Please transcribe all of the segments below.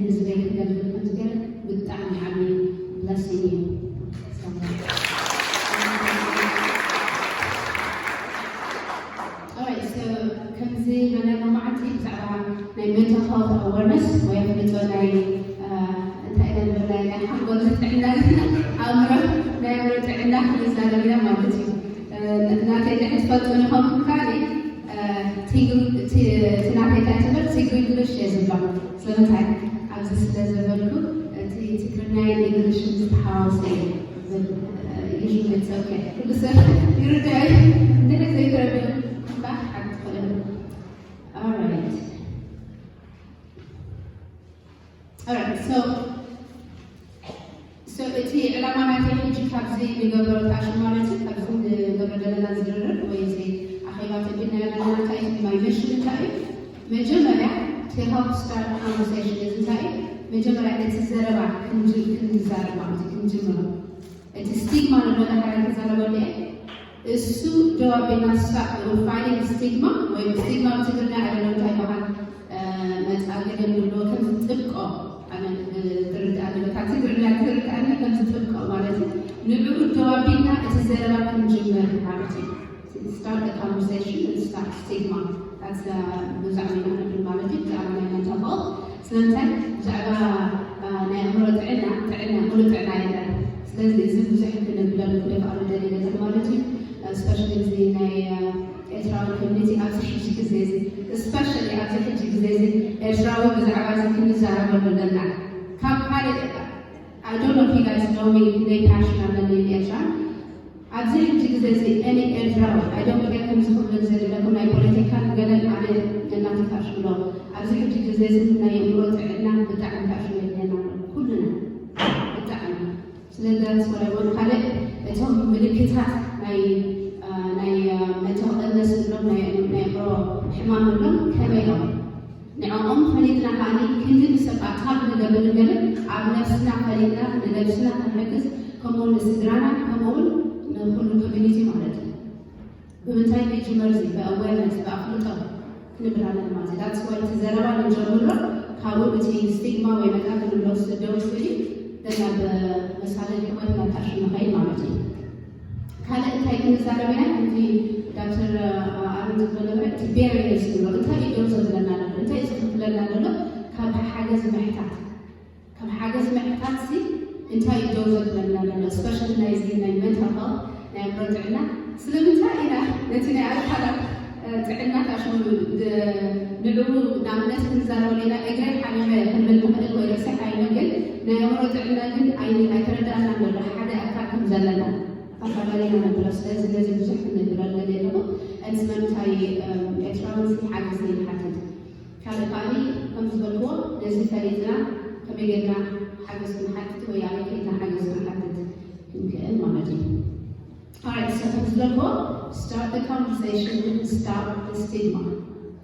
ህዝበይ ክገልግል ከምዝገረ ብጣዕሚ ዓብዪ blessing እዩ። Alright, so ከምዚ መለና መዓልቲ ብዛዕባ ናይ mental health awareness ወይ ኣፍልጦ ናይ እንታይ ኢና ንብል ናይ ሓንጎል ጥዕና ኣእምሮ ናይ ኣእምሮ ጥዕና ክንዛረብ ኢና ማለት እዩ። ናተይ ንሕትፈልጡ ንኸምኩም ካልእ እቲ ናተይ እንታይ ትብል ሲግሪንግልሽ እየ ዝበሃል። ስለምንታይ ኣብዚ ስለ ዘበልኩ እቲ ትግርኛን እንግሊሽን ዝተሓዋወሰ እዩ። Usually it's okay. ኩሉ ሰብ ይርዳእ እዩ። እንድሕር ዘይተረድኡ እምበር ሓንቲ ትኽእል። Alright. Alright. So So እቲ ዕላማ ናተይ ሕጂ ካብዚ ንገብሮ ታሽ ማለት እዩ፣ ካብዚ ንገብሮ ዘለና ዝርርብ ወይ እዚ ኣኼባ ተቢልና ዘለና እንታይ እዩ፣ my mission እንታይ እዩ? መጀመርያ to help start conversation እዚ እንታይ እዩ? መጀመርያ እቲ ዘረባ ክንጅ- ክንዛረብ ማለት እዩ፣ ክንጅምሮ። እቲ ስቲግማ ንብሎ ሓደ ክዛረበሉ እየ። እሱ ደው ኣቢልና stop fighting stigma ወይ ስቲግማ ብትግርኛ ኣለ እንታይ ይበሃል? መጻገደ ንብሎ ከም ዝጥብቆ ኣነ ዝርድኣኒ በታ ትግርኛ ዝርድኣኒ ከም ዝጥብቆ ማለት እዩ። ንዕኡ ደው ኣቢልና እቲ ዘረባ ክንጅምር ማለት እዩ። Start the conversation and stop stigma. That's ብዛዕባ ኢና ንብል ማለት እዩ። ብዛዕባ ናይ mental health ስለምንታይ ብዛዕባ ናይ ኣእምሮ ጥዕና ጥዕና ሙሉ ጥዕና የለን። ስለዚ እዚ ብዙሕ ክንብለሉ ክደፍኣሉ ደሊ ነገር ማለት እዩ። Especially እዚ ናይ ኤርትራዊ community ኣብዚ ሕጂ ግዜ እዚ especially ኣብዚ ሕጂ ግዜ እዚ ኤርትራዊ ብዛዕባ እዚ ክንዛረበሉ ኣለና። ካብ ካልእ I don't know if you guys know me ክንደይ passion ኣለኒ ንኤርትራ ኣብዚ ሕጂ ግዜ እዚ any ኤርትራዊ I don't care ከምዚ ክብሎ ዝደለኩም ናይ ፖለቲካን ገለን ኣነ እናተካሽ ብሎ ኣብዚ ሕጂ ግዜ እዚ ናይ ኣእምሮ ጥዕና ብጣዕሚ ካሽ የድልየና ኣሎ ኩልና ብጣዕሚ ስለዚ that's what I want ካልእ እቶም ምልክታት ናይ ናይ mental illness ንብሎም ናይ ናይ ኣእምሮ ሕማም ንብሎም ከመይ እዮም ንዕኦም ፈሊጥና ከዓኒ ክንዲ ንሰብ ኣታክ ንገብር ንገብር ኣብ ነብስና ፈሊጥና ንነብስና ክንሕግዝ ከምኡ ንስድራና ከምኡ እውን ንኩሉ community ማለት እዩ። ብምንታይ ክጅመር እዚ ብ awareness ብ ኣፍልጦ ክንብል ኣለና ማለት እዩ። That's why እቲ ዘረባ ንጀምሮ ካብኡ እቲ stigma ወይ መታን ንብሎ ስደው ስሊ ደና ብመሳለ ሕወት ናታሽ ንኸይድ ማለት እዩ። ካልእ እንታይ ክንዛረብ ኢና? እቲ ዳክተር ኣሮን ዝበለበ እቲ barriers ንብሎ እንታይ እዩ ደው ዘብለና ዘሎ? እንታይ እዩ ዝኽልክለና ዘሎ ካብ ሓገዝ ምሕታት? ካብ ሓገዝ ምሕታት ሲ እንታይ እዩ ደው ዘብለና ዘሎ? Especially ናይዚ ናይ mental health ናይ ኣእምሮ ጥዕና ስለምንታይ ኢና ነቲ ናይ ኣካላት ጥዕና ካሽሙ ንዕኡ ንኣብነት ክንዛረበሉ ኢና እግረይ ሓሚመ ክንብል ንኽእል ወይ ርእሰይ ሓሚመ ግን ናይ ኣእምሮ ጥዕና ግን ኣይተረዳእናን ዘሎ ሓደ ኣካል ከም ዘለና ኣፈላለና ነብሎ ስለዚ ነዚ ብዙሕ ክንብለሉ ደሊ ኣለኹ እንስመንታይ ኤርትራውያን ሓገዝ ይሓትት ካልእ ከዓኒ ከም ዝበልክዎ ነዚ ፈሊጥና ከመይ ጌርና ሓገዝ ክንሓትት ወይ ኣበይ ከይድና ሓገዝ ክንሓትት ክንክእል ማለት እዩ። Alright, so ከም ዝበልክዎ start the conversation and stop the stigma.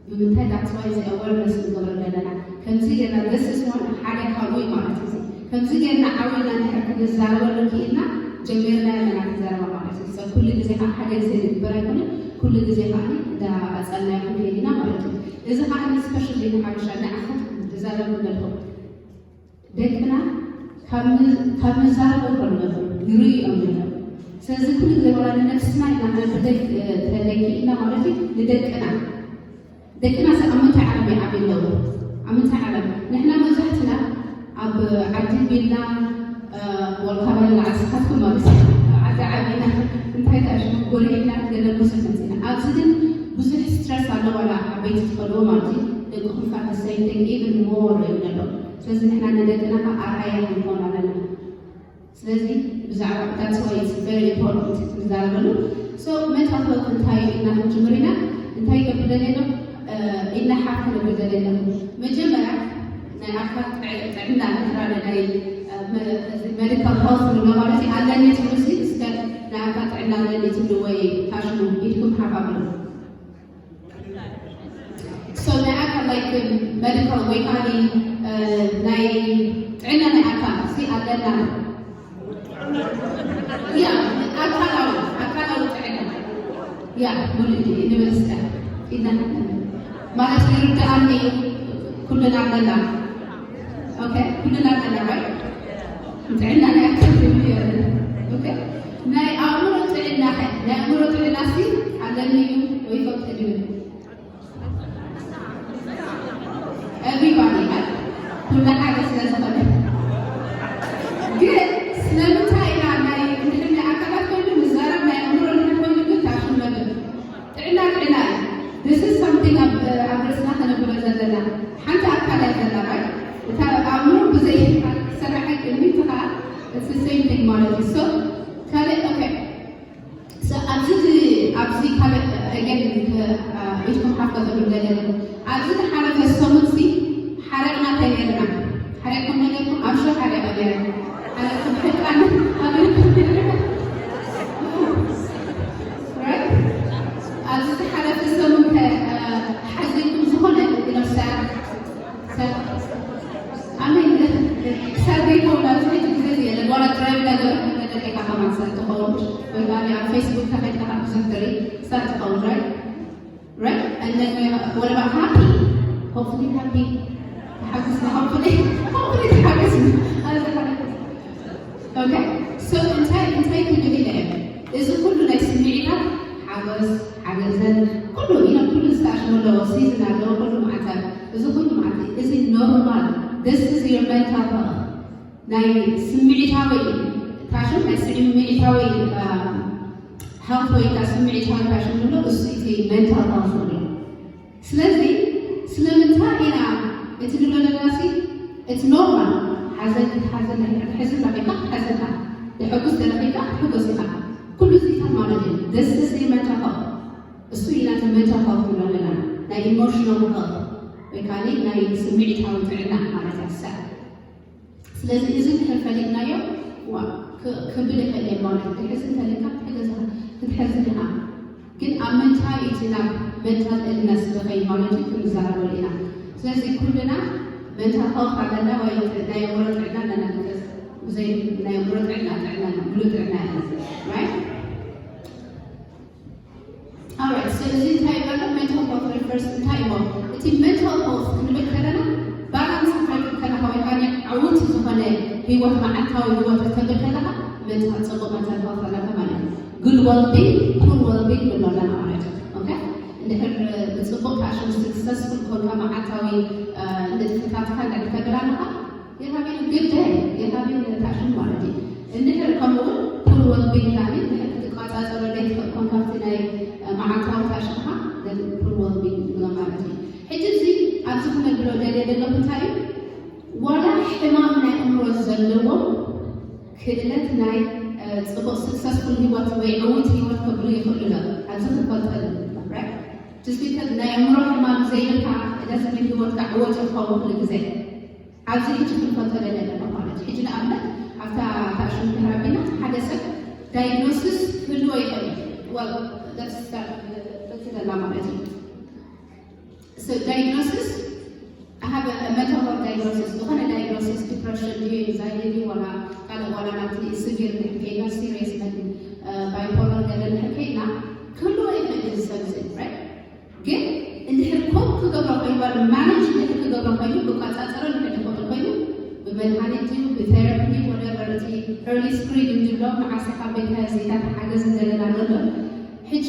ብምንታይ that's why እዚ awareness ንገብሮ ዘለና ከምዚ ጌርና this is one ሓደ ካብኡ ማለት እዩ። ከምዚ ጌርና ዓዊና እንድሕር ክንዛረበሉ ክኢልና ጀሚርና ኣለና ክዛረባ ማለት እዩ። So ኩሉ ግዜ ከዓ ሓደ ግዜ ዝግበር ኣይኮነን። ኩሉ ግዜ ከዓ እንዳቐጸልናዮ ክንከይድ ኢና ማለት እዩ። እዚ ከዓ especially ንሓበሻ ንዓኻ ዝዛረብ ዘለኹ ደቅና ካብ ምዛረቦ ከሎ ይርእዮም እዮም። ስለዚ ኩሉ ግዜ ዋላ ንነብስና ኢና ተደቂእና ማለት እዩ ንደቅና ደቅና ስ ኣብ ምንታይ ዓለም ይዓብዩ ኣለዉ? ኣብ ምንታይ ዓለም ንሕና መብዛሕትና ኣብ ዓዲ ቢልና ወልካ በላ ዓስኻትኩም ማለት እዩ። ዓዲ ዓቢና እንታይ ታሽሙ ጎሪሕና ገለ ብዙሕ መፂና ኣብዚ ግን ብዙሕ ስትረስ ኣሎ ዋላ ዓበይቲ ትኸልዎ ማለት እዩ። ደቅኹም ካ the same thing even more እዮም ዘለዉ። ስለዚ ንሕና ንደቅና ካ ኣርኣያ ክንኾን ኣለና። ስለዚ ብዛዕባ that's why it's very important ንዛረበሉ። So mental health እንታይ እዩ ኢልና ክንጅምር ኢና እንታይ ይገብር ደሊ ኣሎ ኢልና ሓፍ ክንብል ደሊ ኣለኹ። መጀመርያ ናይ ኣካል ጥዕና ንሕራነ ናይ medical health ንብሎ ማለት እዩ ኣለኒ ትብሉ ሲ እስከ ናይ ኣካል ጥዕና ኣለኒ ትብሉ ወይ ታሽሙ ኢድኩም ሓፍ ኣብሉ። So ናይ ኣካል like medical ወይ ካሊ ናይ ጥዕና ናይ ኣካል ሲ ኣለና ያ ኣካላዊ ኣካላዊ ጥዕና ያ ሙሉ ንብል እስከ ኢድና ማለት ይርዳኣኒ ኩልና ኣለና Okay, ኩልና ኣለና right? ጥዕና ናይ ኣካል ዝብል የለን። Okay? ናይ ኣእምሮ ጥዕና ኸ? ናይ ኣእምሮ ጥዕና ሲ ኣለኒ እዩ ወይ ይፈቅድ እዩ? Everybody right? ኩሉ ሓደ ስለ ዝኾነ። ግን ስለምንታይ ኢና ናይ እንድሕር ናይ ኣካላት ኮይኑ ንዛረብ ናይ ኣእምሮ እንድሕር ኮይኑ ግን ታሽም ነብል ጥዕና ጥዕና እዩ። This is something ኣብ ኣብ ርእስና ከነብሎ ዘለና ሓንቲ ኣካል እያ ዘላ right? እታ ኣእምሮ ብዘይ ክሰርሕ ኣይክእልን እዩ። እቲ ኸዓ it's the same thing ማለት እዩ። So ካልእ okay so ኣብዚ ኣብዚ ካልእ again ኢድኩም ሓፍታ ተብሉ ዘለና ኣብዚ ዝሓለፈ ሰሙን ሲ ሓረቕና እንታይ ነርና? ሓረቕኩም ነገርኩም ኣብ ሸው ሓረቐ ነረ ሓረቕኩም ሕቃን ኣብ ኣብዚ ዝሓለፈ ሰሙን ሓዚንኩም ዝኾነ ኢሎም ሰ ኣሜን። ሰብ ዘይከውን ኣብዚ ሕጂ ግዜ እዚ የለን። ዋላ ድራይቭ እናገበርካ ነገር ኢኻ ከማን ሰብ ትኸውን ወይ ከዓ ኣብ ፌስቡክ ተኸድካ ብዙሕ ትርኢ ሰብ ትኸውን right? Right? And then we what about happy? Hopefully happy. ተሓግስና hopefully hopefully ተሓግስና ኣብዚ ሓረቕኩም Okay so እንታይ እንታይ ክንብል ኢለ እየ እዚ ኩሉ ናይ ስምዒታት ሓጎስ ሓዘን ኩሉ you know ኩሉ ዝተኣሽሙ ኣለዎ ሲዝን ኣለዎ ኩሉ መዓልታት እዚ ኩሉ መዓልቲ እዚ ኖርማል this is your mental health ናይ ስምዒታዊ ታሽም ናይ ስምዒታዊ health ወይ ከዓ ስምዒታዊ ታሽም ንብሎ እሱ እቲ mental health ንብሎ ስለዚ ስለምንታይ ኢና እቲ ንብሎ ዘለና ሲ እቲ ኖርማል ሓዘን ክትሓዘን ክትሕዝን ረኺብካ ክትሓዘን ኢኻ ተሐጉስ ተረኺብካ ክትሕጎስ ኢኻ ኩሉ እዚታት ማለት እዩ this is your mental health እሱ ኢና እቲ mental health ንብሎ ኣለና ናይ emotional health ወይ ከዓ ናይ ስምዒታዊ ጥዕና ማለት እዩ ሰ ስለዚ እዚ እንድሕር ፈሊጥናዮ ዋ ክ- ክብል ይኽእል እየ ማለት እዩ ክትሕዝን ተለካ ክትሕገዝ ክትሕዝን ኢኻ ግን ኣብ ምንታይ እቲ ናብ mental illness ዝኸይድ ማለት እዩ ክንዛረበሉ ኢና ስለዚ ኩልና mental health ኣለና ወይ ናይ ኣእምሮ ጥዕና ኣለና because ብዘይ ናይ ኣእምሮ ጥዕና ጥዕና ሙሉእ ጥዕና የለን right Alright, so እዚ እንታይ ይበሃል? Mental health refers እንታይ እሞ እቲ mental health ክንብል ከለና balance ክትረክብ ከለካ ወይ ከዓ ዕውት ዝኾነ ህይወት መዓልታዊ ህይወት ክትብል ከለካ mental ፅቡቅ mental health ኣለካ ማለት እዩ። Good well-being, poor well-being ንብሎ ኣለና ማለት እዩ። Okay? እንድሕር ብፅቡቅ ታሽም successful ኮንካ መዓልታዊ ንጥፈታትካ እንድሕር ተብል ኣለካ You're having a good day. You're having a ታሽም ማለት እዩ። እንድሕር ከምኡ እውን poor well-being ካኒ እንድሕር ክትቋፃፀሮ ዘይትኽእል ኮንካ ኣብቲ ናይ መዓልታዊ ታሽምካ then poor well-being ንብሎ ማለት እዩ። ሕጂ እዚ ኣብዚ ክነብሎ ደልየ ዘለኹ እንታይ እዩ? ዋላ ሕማም ናይ እምሮ ዘለዎም ክእለት ናይ ፅቡቅ successful ህይወት ወይ ዕውት ህይወት ከብሉ ይኽእሉ እዮም። ኣብዚ ክንፈልጦ ዘለና right? Just because ናይ እምሮ ሕማም ዘይብልካ ደስ ዝብል ህይወትካ ዕወት ይኸውን ኩሉ ግዜ ኣብዚ ሕጂ ክንፈልጦ ዘለና ማለት እዩ። ሕጂ ንኣብነት ኣብታ ታሽም ተራቢና ሓደ ሰብ diagnosis ክህልዎ ይኽእል እዩ። Well, that's that that's ዘላ ማለት እዩ። So diagnosis I have a mental health diagnosis ዝኾነ diagnosis depression ድዩ anxiety ድዩ ዋላ ካልእ ዋላ ናብቲ severe ንሕከይና serious ነት bipolar ገለ ንሕከይና ክህልዎ ይኽእል እዚ ሰብ እዚ right? ግን እንድሕር ኮፕ ክገብሮ ኮይኑ ባ ማኔጅ እንድሕር ክገብሮ ኮይኑ ክቋፃፀሮ እንድሕር ዝኽእል ኮይኑ ብመድሃኒት ድዩ ብቴራፒ ድዩ whatever እቲ early screening ዝብሎ መዓስ ኢኻ ቤት ዜታት ሓገዝ እንደገና ዘሎ ሕጂ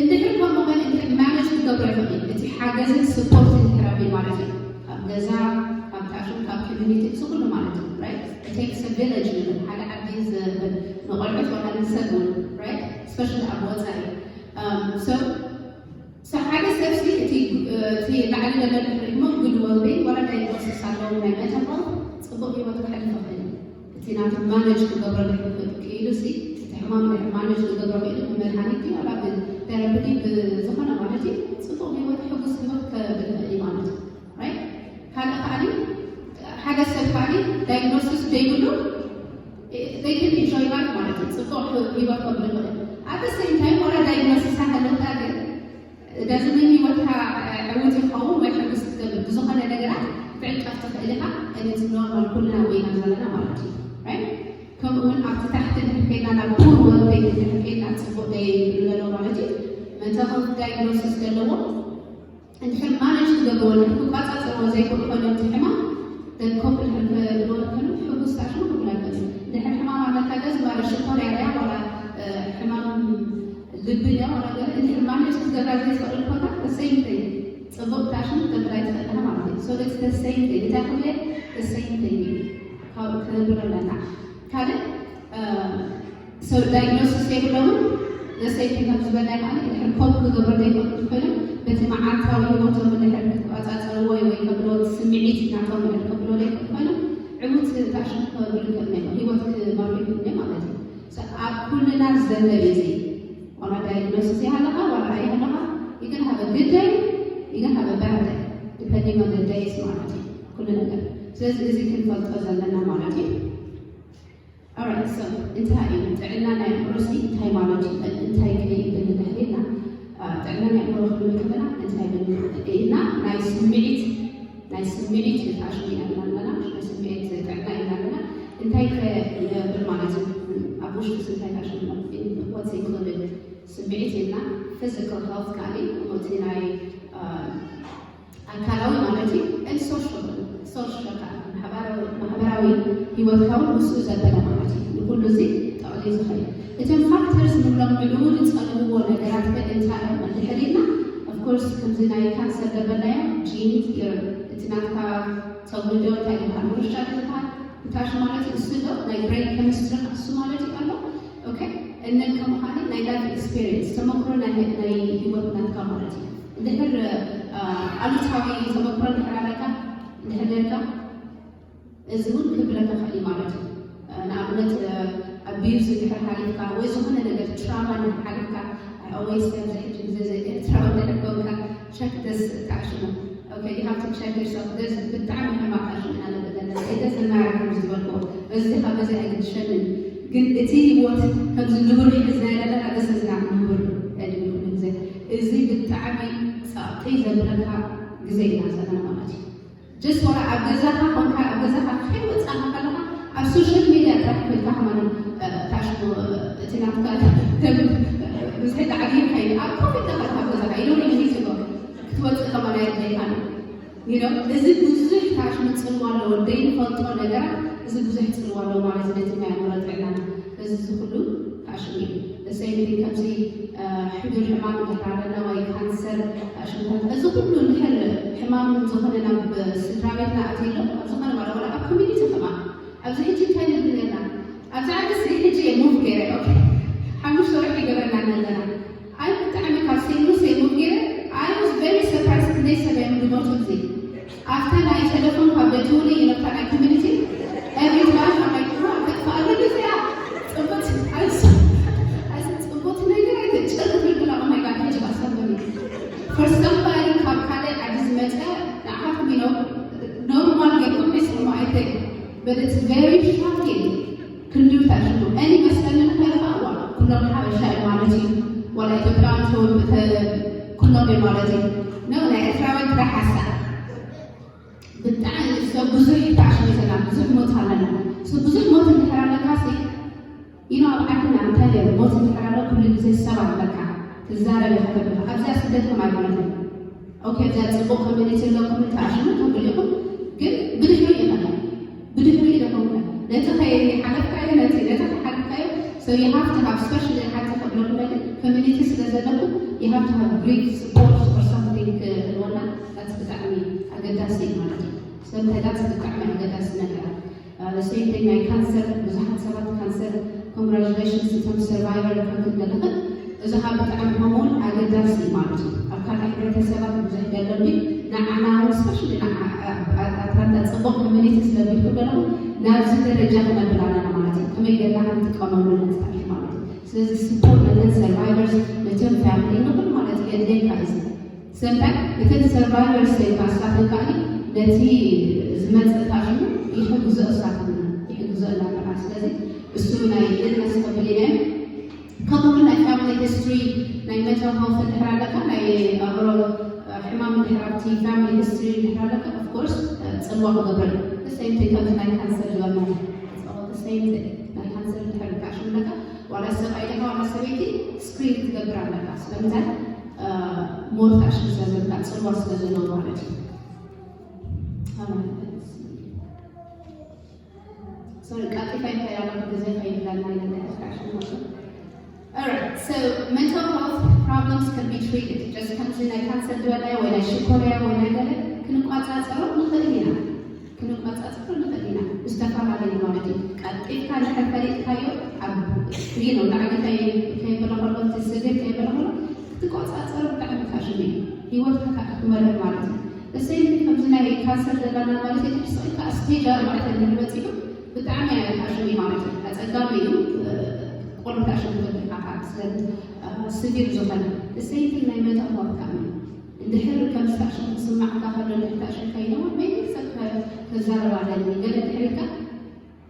እንድሕር ከምኡ ኮይኑ እንድሕር ማኔጅ ክገብሮ ይኽእል እቲ ሓገዝን ስፖርትን ቴራፒ ማለት እዩ ካብ ገዛ ካብ ታሽም ካብ community እዚ ኩሉ ማለት እዩ right it takes a village ንብል ሓደ ዓዲ ዝብል ንቆልዑት ወላ ንሰብ እውን right especially ኣብ ወፃኢ so So ሓደ ሰብ ሲ እቲ እቲ ላዕሊ ለመድ ሪሞ good well-being ወላ diagnosis ኣለዎም ናይ mental health ፅቡቅ ህይወት ከሕልፍ ይኽእል እዩ። እቲ ናቱ ማኔጅ ክገብረሉ ክኢሉ ሲ እቲ ሕማም ማኔጅ ክገብሮ ክኢሉ ብመድሃኒት ድዩ ዋላ ብቴራፒ ድዩ ብዝኾነ ማለት እዩ ፅቡቅ ህይወት ሕጉስ ህይወት ከብል ይኽእል እዩ ማለት እዩ። Right? ካልእ ከዓኒ ሓደ ሰብ ከዓኒ diagnosis ዘይብሉ they can enjoy life ማለት እዩ። ፅቡቅ ህይወት ከብል ይኽእል። At the same time ወላ diagnosis ኣይሃለካ ግን ዳዝምን ህይወትካ ዕውት ይኸውን ወይ ሕጉስ ክትገብር ብዝኾነ ነገራት ክትዕንቀፍ ትኽእል ኢኻ። It's normal ኩልና ወይና ዘለና ማለት እዩ። Right? ከምኡ እውን ኣብቲ ታሕቲ እንድሕር ከይድና ናብ poor well-being እንድሕር ከይድና ፅቡቅ ዘይብሉ ዘለዉ ማለት እዩ። Mental health diagnosis ዘለዎም እንድሕር ማኔጅ ክገብርዎ እንድሕር ክቋፃፀርዎ ዘይክእሉ ኮይኖም እቲ ሕማም ኮምፕል ሕርክ ልወር ከሉ ሕጉስ ታሽሙ ክብላ ከሉ ድሕር ሕማም ኣለካ ገዝ ባለ ሽኮር ያለያ ዋላ ሕማም ልብን ያ ዋላ ገለ እንድሕር ማንም ክትገብራ ዘይትኽእል ኮታ ተሰይምተይ ጽቡቕ ታሽሙ ክትገብራ ይትኽእል ማለት እዩ። So it's the same thing። እንታይ ክብለ ተሰይምተይ ካብ ክነብር ኣለና ካልእ So diagnosis የብለውን ዘሰይቲ ከም ዝበልና ይኸኣል ድሕር ኮፕ ክገብሩ ዘይኮኑ ኮይኖም በቲ መዓልታዊ ህይወቶም ድሕር ክቆፃፀርዎ ወይ ከብሎ ስምዒት ናቶም ድሕር ከብሎ ዘይኮኑ ኮይኖም ዕውት ታሽም ክገብሩ ይክእል ነይሩ ህይወት ክመርሑ ይክእል ነይሩ ማለት እዩ። So ኣብ ኩልና ዘሎ እዩ እዚ ዋላ ዳይግኖሲስ ይሃለኻ ዋላ ይሃለኻ ይግን ሃበ ግደይ ይግን ሃበ በረደ depending on the days ማለት እዩ ኩሉ ነገር። ስለዚ እዚ ክንፈልጦ ዘለና ማለት እዩ። Alright, so እንታይ እዩ ጥዕና ናይ ኣእምሮ ሲ እንታይ ማለት እዩ? እንታይ ከይብል ንድሕሪና ጥዕና ናይ ኣእምሮ ክብል ከለና እንታይ ብል ኢልና ናይ ስምዒት ናይ ስምዒት ታሽሙ ኢና ኣለና ናይ ስምዒት ጥዕና ኢና ኣለና እንታይ ከይነብል ማለት እዩ? ኣብ ውሽጡ እንታይ ታሽሙ ወፂ ክብል ስምዒት ኢልና physical health ካሊ እቲ ናይ ኣካላዊ ማለት እዩ and social social ማሕበራዊ ህይወትካ እውን ምስኡ ዘበለ ማለት እዩ። ንኩሉ እዚ ጠቕሊ ዝኸእል እቶም ፋክተርስ ንብሎም ንዕኡ ዝፀልውዎ ነገራት ከ እንታይ እዮም እንድሕር ኢልና of course ከምዚ ናይ ካንሰር ዘበልናዮ ጂን እቲ ናትካ ተውልዶ እንታይ ዝበሃል ምርሻ ዝበሃል ብታሽ ማለት እዩ። እሱ ዶ ናይ ብሬን ኬሚስትሪ እሱ ማለት እዩ ኣሎ okay and then ከምኡ ናይ life experience ተመክሮ ናይ ናይ ህይወት ናትካ ማለት እዩ። እንድሕር ኣሉታዊ ተመክሮ እንድሕር ኣለካ እንድሕር ነርካ እዚ እውን ክብለካ ክእል ማለት እዩ። ንኣብነት abuse እንድሕር ሓሊፍካ ወይ ዝኾነ ነገር trauma እንድሕር ሓሊፍካ I always say ኣብዚ ሕጂ ግዜ ዘይ trauma እንድሕር ኮንካ check this ታሽሙ okay you have to check yourself this ብጣዕሚ ሕማቅ ኣሽምና ነብለና it doesn't matter ከም ዝበልኩ እዚ ካብ እዚ ኣይግድሸንን ግን እቲ ህይወት ከምዚ ንቡር ሒዝና ዘለና this is not ንቡር ዕድሚ ኩሉ ግዜ እዚ ብጣዕሚ ጸቕጢ ዘብለካ ግዜ ኢና ዘለና ማለት እዩ። Just ዋላ ኣብ ገዛኻ ኮንካ ኣብ ገዛኻ ከይወጻኻ ከለኻ ኣብ social media ጥራሕ ኮይንካ ከማን ታሽሙ እቲ ናትካ ደም ብዝሒ ዳዕዲ ይኸይድ ኣብ ኮፍ ኢልካ ከለኻ ኣብ ገዛኻ you don't need to go ክትወጽእ ከማን ኣየድልየካን እዩ። You know እዚ ብዙሕ ታሽሙ ጽልዋ ኣለዎ ዘይንፈልጦ ነገራት እዚ ብዙሕ ጽልዋ ኣለዎ ማለት እዩ ነቲ ናይ ኣእምሮ ጥዕናና እዚ እዚ ኩሉ ታሽሙ እዩ። The same thing ከምዚ ሕዱር ሕማም እንድሕር ኣለና ወይ ካንሰር ሽምታት እዚ ኩሉ እንድሕር ሕማም ዝኾነ ናብ ስድራ ቤትና ኣትይሎ ኣብ ዝኾነ ማለት ወላ ኣብ ኮሚኒቲ ከማ ኣብዚ ሕጂ እንታይ ንብል ነርና ኣብዚ ዓዲ እዚ ሕጂ እየ ሙቭ ገይረ ሓሙሽተ ወርሒ ገበርና ኣለና ኣይ ብጣዕሚ ካብ ሴሉስ እየ ሙቭ ገይረ I was very surprised ክንደይ ሰብ እዮም ዝሞቱ እዚ ኣብታ ናይ ቴሌፎን ካብ ደትውኒ ኢለታ ናይ ኮሚኒቲ every time I'm like wow ተጥፋኣሉ ግዜያ ጽቡት ኣይሱ ኣይሱ ጽቡት ነገር ኣይተጨርፍ ይብላ oh my god ሕጂ ባሰበኒ for somebody ካብ ካልእ ዓዲ ዝመጸ ንዓኹም you know normal ገርኩም ይስሙ ኣይተ but it's very shocking ክንድምታ ሽሙ any መስለኒ ከለካ ዋ ኩሎም ሓበሻ እዩ ማለት እዩ ዋላ ኢትዮጵያውያን ተወልተ ኩሎም እዩ ማለት እዩ ነው ናይ ኤርትራውያን ጥራሕ ሓሳብ ብጣዕሚ ሰብ ብዙሕ ታሽሙ ዘለና ብዙሕ ሞት ኣለና ብዙሕ ሞት እንድሕር ኣለካ ሲ you know ኣብ ዓድና እንታይ ሞት እንድሕር ኣሎ ኩሉ ግዜ ሰብ ኣለካ ትዛረብ ኢኻ ከለካ ኣብዚኣ ስደት ከም ኣይኮነትን okay ኣብዚኣ ፅቡቅ ኮሚኒቲ ኣለኩም ታሽሙ ትብል ኢኹም ግን ብድሕሪ ይኸና ብድሕሪ ኢለኩም ነቲ ከይሓለፍካዮ ነቲ ነቲ ከይሓለፍካዮ so you have to have specially ሓንቲ ክብለኩም ኮሚኒቲ ስለ ዘለኩም you have to have Greek support or something ክህልወና that's ብጣዕሚ ኣገዳሲ እዩ ማለት እዩ። ስለምንታይ that's ብጣዕሚ ኣገዳሲ ነገራት the same thing ናይ ካንሰር ብዙሓት ሰባት ካንሰር congratulations እቶም survivor ክንክን ዘለኽን እዚ ካብ ብጣዕሚ ከምኡውን ኣገዳሲ እዩ ማለት እዩ። ኣብ ካልእ ሕብረተሰባት ብዙሕ ደለኒ ንዓና እውን specially ኣትላንታ ፅቡቅ ኮሚኒቲ ስለቢልኩ ዘለኹ ናብዚ ደረጃ ክነብል ኣለና ማለት እዩ። ከመይ ገርና ክንጥቀመሉ ንኽእል ማለት እዩ። ስለዚ support ነተን survivors ነቶም family ንኹሉ ማለት እዩ የድልየካ እዩ። ሰምታይ እተን survivors ሰይካ ንሳተን ከኣ ነቲ ዝመጽእ ታሽሙ ይሕግዞ እሳተን ይሕግዞ እናበላ ስለዚ እሱ ናይ ልእነት ተብሊነ ከምኡ ናይ family history ናይ mental health እንድሕር ኣለካ ናይ ኣእምሮ ሕማም እንድሕር ኣብቲ family history እንድሕር ኣለካ of course ጽልዋ ክገብር the same thing ከምዚ ናይ ካንሰር ዝበልና the same thing ናይ ካንሰር እንድሕር ታሽሙ ኣለካ ዋላ ሰብኣይ ደካ ዋላ ሰበይቲ screen ክትገብር ኣለካ ስለምንታይ more ታሽሙ ስለ ዘለካ ጽልዋ ስለ ዘለዎ ማለት እዩ። Sorry, ቀልጢፈ ይኸይድ ኣለኹ፣ ግዜ ከይብለና ኢለ እንዳሕስካሽ። Alright, so mental health problems can be treated. Just ከምዚ ናይ ካንሰር ዝበልናዮ ወይ ናይ ሽኮርያ ወይ ናይ ገለ ክንቋጻጸሮ ንኽእል ኢና። ክንቋጻጸሮ ንኽእል ኢና። ብዝተፈላለዩ ማለት እዩ። ቀልጢፍካ እንድሕር ፈሊጥካዮ ኣብ፣ you know፣ ንዓዲ ከይ-፣ ከይበለ ከሎ፣ እቲ ስግር ከይበለ ከሎ ክትቋጻጸሮ ብጣዕሚ ታሽም እዩ። ህይወትካ ከዓ ክትመርሕ ማለት እዩ። The same thing ከምዚ ናይ ካንሰር ዘለና ማለት እዩ። ትሕስቕ ኢልካ ኣብ ስቴጅ ኣርባዕተ እንድሕር በጺሑ ብጣዕሚ ኣሻሚ ማለት እዩ። ኣጸጋሚ እዩ። ቁሩብ ታሽም ትበልካ ስለ ስቪር ዝኾነ። The same thing ናይ mental health ከኣ እዩ። እንድሕር ከም ታሽም ክስማዕካ ከሎ፣ እንድሕር ታሽም ከይነዋ፣ maybe ሰብ ከ-፣ ከዛረብ ኣለኒ፣ ገለ እንድሕር ኢልካ፣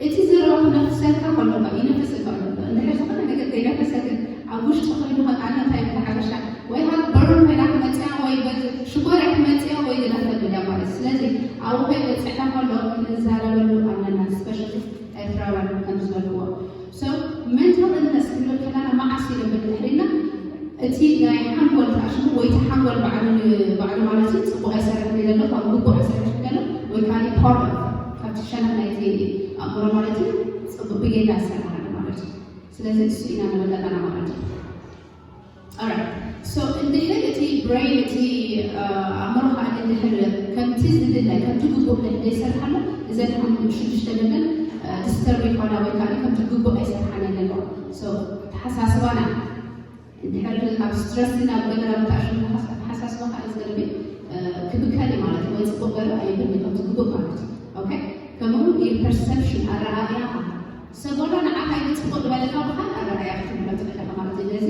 እቲ ዘረባ ክነፍሰልካ ከሎ፣ ይነፍሰልካ ኣሎ። እንድሕር ዝኾነ ነገር ዘይነፈሰ ግን ኣብ ውሽጢ ኮይኑ ከ-፣ ኣነ እንታይ ኢለ ሓበሻ፣ ወይ ሃብ በሩን ኮይና ክመጽያ፣ ወይ በዚ ሽኮርያ ክመጽያ፣ ወይ ገለ ከብል እያ ማለት። ስለዚ ኣብኡ ከይበጽሐ ከሎ ክንዛረበሉ ኣለና፣ especially ኤርትራውያን ከም ዝበልዎ። So mental illness ክንብል ከለና መዓስ እዩ ንብል ድሕሪና፣ እቲ ናይ ሓንጎል ታሽሙ ወይ እቲ ሓንጎል ባዕሉ ን-፣ ባዕሉ ማለት እዩ ጽቡቕ ኣይሰርሕን እዩ ዘሎ፣ ካብ ግቡእ ኣይሰርሕን እዩ ዘሎ፣ ወይ ካልእ part of ካብቲ ሸነኽ ናይቲ ኣእምሮ ማለት እዩ ጽቡቕ ብጌጋ ኣይሰርሕን ኣሎ ማለት እዩ። ስለዚ እሱ ኢና ንብል ዘለና ማለት እዩ። Alright. So እንድሕር እቲ ብሬን፣ እቲ፣ እ፣ ኣእምሮ ከዓ እንድሕር ከምቲ ዝድለ፣ ከምቲ ግቡእ እንድሕር ዘይሰርሓ ኣሎ፣ እዘን ሓም-፣ ሽዱሽተ ገለን፣ እ፣ ዲስተርብ ይኾና ወይ ከዓ ከምቲ ግቡእ ኣይሰርሓን ኣለዎ። So ኣተሓሳስባና እንድሕር ኣብ ስትረስ ናብ ገለ ናብ ታሽሙ ኣተሓሳስባ ከዓ ዝገርም፣ እ፣ ክብከል እዩ ማለት እዩ፣ ወይ ጽቡቕ ገለ ኣይብልን ከምቲ ግቡእ ማለት እዩ። ኦኬ? ከምኡ እውን ፐርሰፕሽን፣ ኣረኣእያኻ፣ ሰብ ዋላ ንዓኻ ይጽቡቕ ዝበለካ ምዃን ኣረኣእያ ክትብሎ ትኽእል ኢኻ ማለት እዩ። ነዚ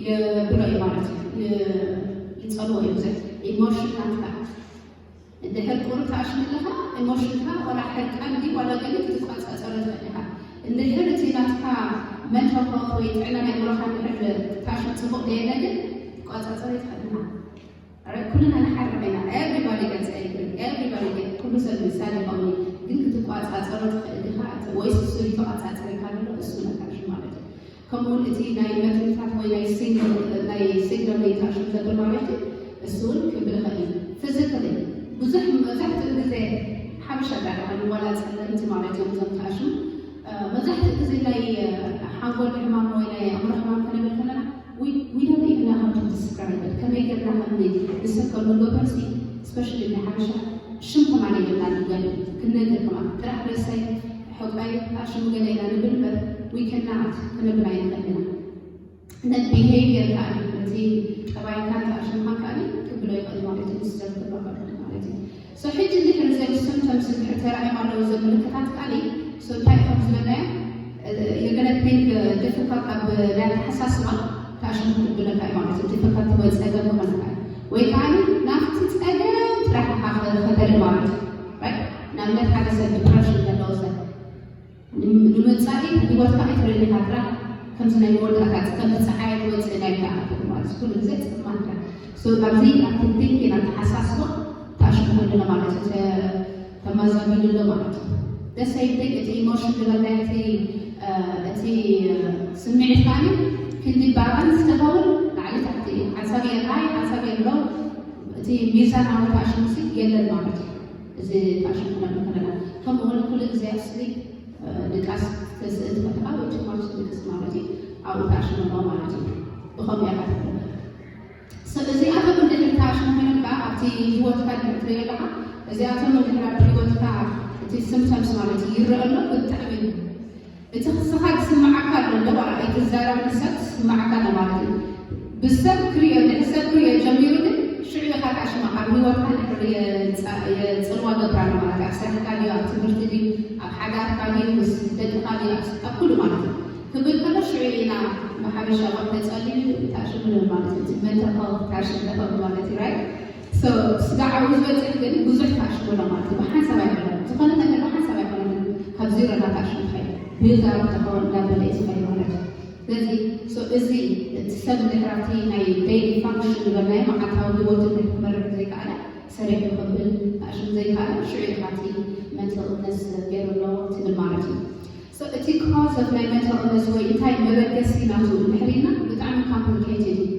የብሎ እዩ ማለት እዩ። ይ-፣ ይጸልዎ እዩ ብዙሕ ኢሞሽን ናትካ። እንድሕር ቁሩብ ታሽም ኣለኻ፣ ኢሞሽንካ ዋላ ሕርቃን ድዩ ዋላ ገለ ክትቋጻጸሮ ትኽእል ኢኻ። እንድሕር እቲ ናትካ መንፈስ ወይ ጥዕና ናይ ኣእምሮኻ እንድሕር ታሽም ጽቡቕ ደየለ ግን ክትቋጻጸሮ ኣይትኽእልን ኢኻ። ኣረ፣ ኩልና ንሓርቕ ኢና። Everybody gets angry. Everybody get-፣ ኩሉ ሰብ ምሳሌ ይኸውን እዩ። ግን ክትቋጻጸሮ ትኽእል ዲኻ? እቲ ወይስ እሱ እዩ ተቋጻጺርካ ዘሎ? እሱ ነካሽ ማለት እዩ። ከምኡውን እቲ ናይ መትንታት ወይ ናይ ሲግናል፣ ናይ ሲግናል ናይ ታሽም ዘብል ማለት እዩ። እሱ እውን ክብል ይኽእል እዩ። ፊዚካሊ ብዙሕ፣ መብዛሕትኡ ግዜ ሓበሻ ዳርጋ ንዋላ ጸለምቲ ማለት እዮም እዞም ታሽም። እ፣ መብዛሕትኡ ግዜ ናይ፣ እ፣ ሓንጎል ሕማም ወይ ናይ ኣእምሮ ሕማም ክንብል ከለና፣ we, we don't even know how to describe it። ከመይ ጌርና ከም ንሰከም ንገብር ሲ፣ especially ናይ ሓበሻ ሽም ከማን የብልና ንገር፣ ክንነግር ከማን ጥራሕ ርእሰይ፣ ሕቆይ፣ ታሽም ገለ ኢና ንብል እምበር፣ we cannot ክንብል ኣይንኽእል ኢና። ነቲ ቢሄቪየር ከኣ፣ ነቲ ጠባይካን ታሽምካን ከኣ ክብሎ ይኽእል ማለት እዩ፣ ምስ ሰብ ክራኸብ ማለት እዩ። So ሕጂ እንድሕር እዞም ሲምፕቶምስ እንድሕር ተራእዮም ኣለዉ፣ እዞም ምልክታት ከኣ፣ so እንታይ ከም ዝበልናዮ፣ you're gonna think፣ እ፣ difficult ኣብ ናይ ኣተሓሳስባ ታሽም ክብለካ እዩ ማለት እዩ። ዲፊካልቲ ወይ ጸገም ክኾነካ እዩ። ወይ ከኣ ናብቲ ጸገም ጥራሕ ኢኻ ከ-፣ ከተርኢ ማለት እዩ። ራይት? ንኣብነት ሓደ ሰብ ዲፕረሽን ዘለዎ ሰብ ን-፣ ንመጻኢ ህይወትካ ኣይትርእን ኢኻ ጥራሕ፣ ከምዚ ናይ መወዳእታ፣ ከምዚ ጸሓይ ትወጽእ ኢልካ ትብል ማለት እዩ። ኩሉ ግዜ ጸልማት ጥራሕ። So፣ ኣብዚ ኣብቲ ቲንኪንግ፣ ኣተሓሳስባ ታሽሙ ኣሎ ማለት እዩ። ተ-፣ ተመዛቢሉ ኣሎ ማለት እዩ። The same thing፣ እቲ ኢሞሽን ዝበልናዮ፣ እቲ፣ እ፣ እቲ፣ እ፣ ስምዒት ከኣ ክንዲ ባላንስ ክኸውን ላዕሊ ታሕቲ፣ ሓንሳብ እየ ሃይ፣ ሓንሳብ እየ ሎው፣ እቲ ሚዛናዊ ታሽሙ ሲ የለን ማለት እዩ። እዚ ታሽሙ ክነብል ከለና፣ ከምኡ እውን ኩሉ ግዜ ኣብ ስሊፕ ድቃስ ተስእል ትኽእል ወይ too much ድቅስ ማለት እዩ። ኣብኡ ታሽሙ ኣሎ ማለት እዩ። ብኸምኡ ኢኻ ትፍለጥ። So እዚኣቶም እንድሕር ታሽሙ ኮይኖም ከኣ ኣብቲ ህይወትካ እንድሕር ትሪኦ ኣለኻ፣ እዚኣቶም እንድሕር ኣብ ህይወትካ እቲ ሲምፕተምስ ማለት እዩ ይረአ ኣሎ፣ ብጣዕሚ እቲ ክስኻ ዝስምዓካ ኣሎ፣ እንደ ዋላ ኣይትዛረብ ንሰብ ዝስምዓካ ኣሎ ማለት እዩ። ብሰብ ክሪኦ፣ ንሰብ ክሪኦ ጀሚሩ ግን ሽዑ ኢኻ ታሽሙ ኣብ ህይወትካ እንድሕር የጻ-፣ የጽልዋ ገብራ ኣሎ ማለት እዩ። ኣብ ስራሕካ ድዩ፣ ኣብ ትምህርቲ ድዩ፣ ኣብ ሓዳርካ ድዩ፣ ምስ ደቅኻ ድዩ፣ ኣብ፣ ኣብ ኩሉ ማለት እዩ። ክብል ከሎ ሽዑ ኢና ብሓበሻ ቆል ተጸሊሉ ታሽሙ ንብል ማለት እዩ። እቲ መንተኸ ታሽሙ ንኸብ ማለት እዩ፣ ራይት? So፣ ስጋዕ ኣብኡ ዝበጽሕ ግን ብዙሕ ታሽሙ ኣሎ ማለት እዩ። ብሓንሳብ ኣይኮነን። ዝኾነ ነገር ብሓንሳብ ኣይኮነን። ካብ ዜሮ ናታሽሙ ይኸይድ። ቢልድ ኣፕ ተኸውን እናበለ እዩ ዝኸይድ ማለት እዩ። ስለዚ፣ so፣ እዚ እቲ ሰብ እንድሕር ኣብቲ ናይ ዴይሊ ፋንክሽን ዝበልናዮ መዓልታዊ ህይወቱ እንድሕር ክመርሕ ዘይከኣለ፣ ሰሪሑ ክብል ታሽሙ ዘይከኣለ፣ ሽዑ ኢኻ እቲ መንተል ኢልነስ ገይሩ ኣሎ ትብል ማለት እዩ። So፣ እቲ ኮዝ ኦፍ ናይ መንታል ኢልነስ ወይ እንታይ መበገሲ ናቱ እንድሕር ኢልና ብጣዕሚ ኮምፕሊኬትድ እዩ።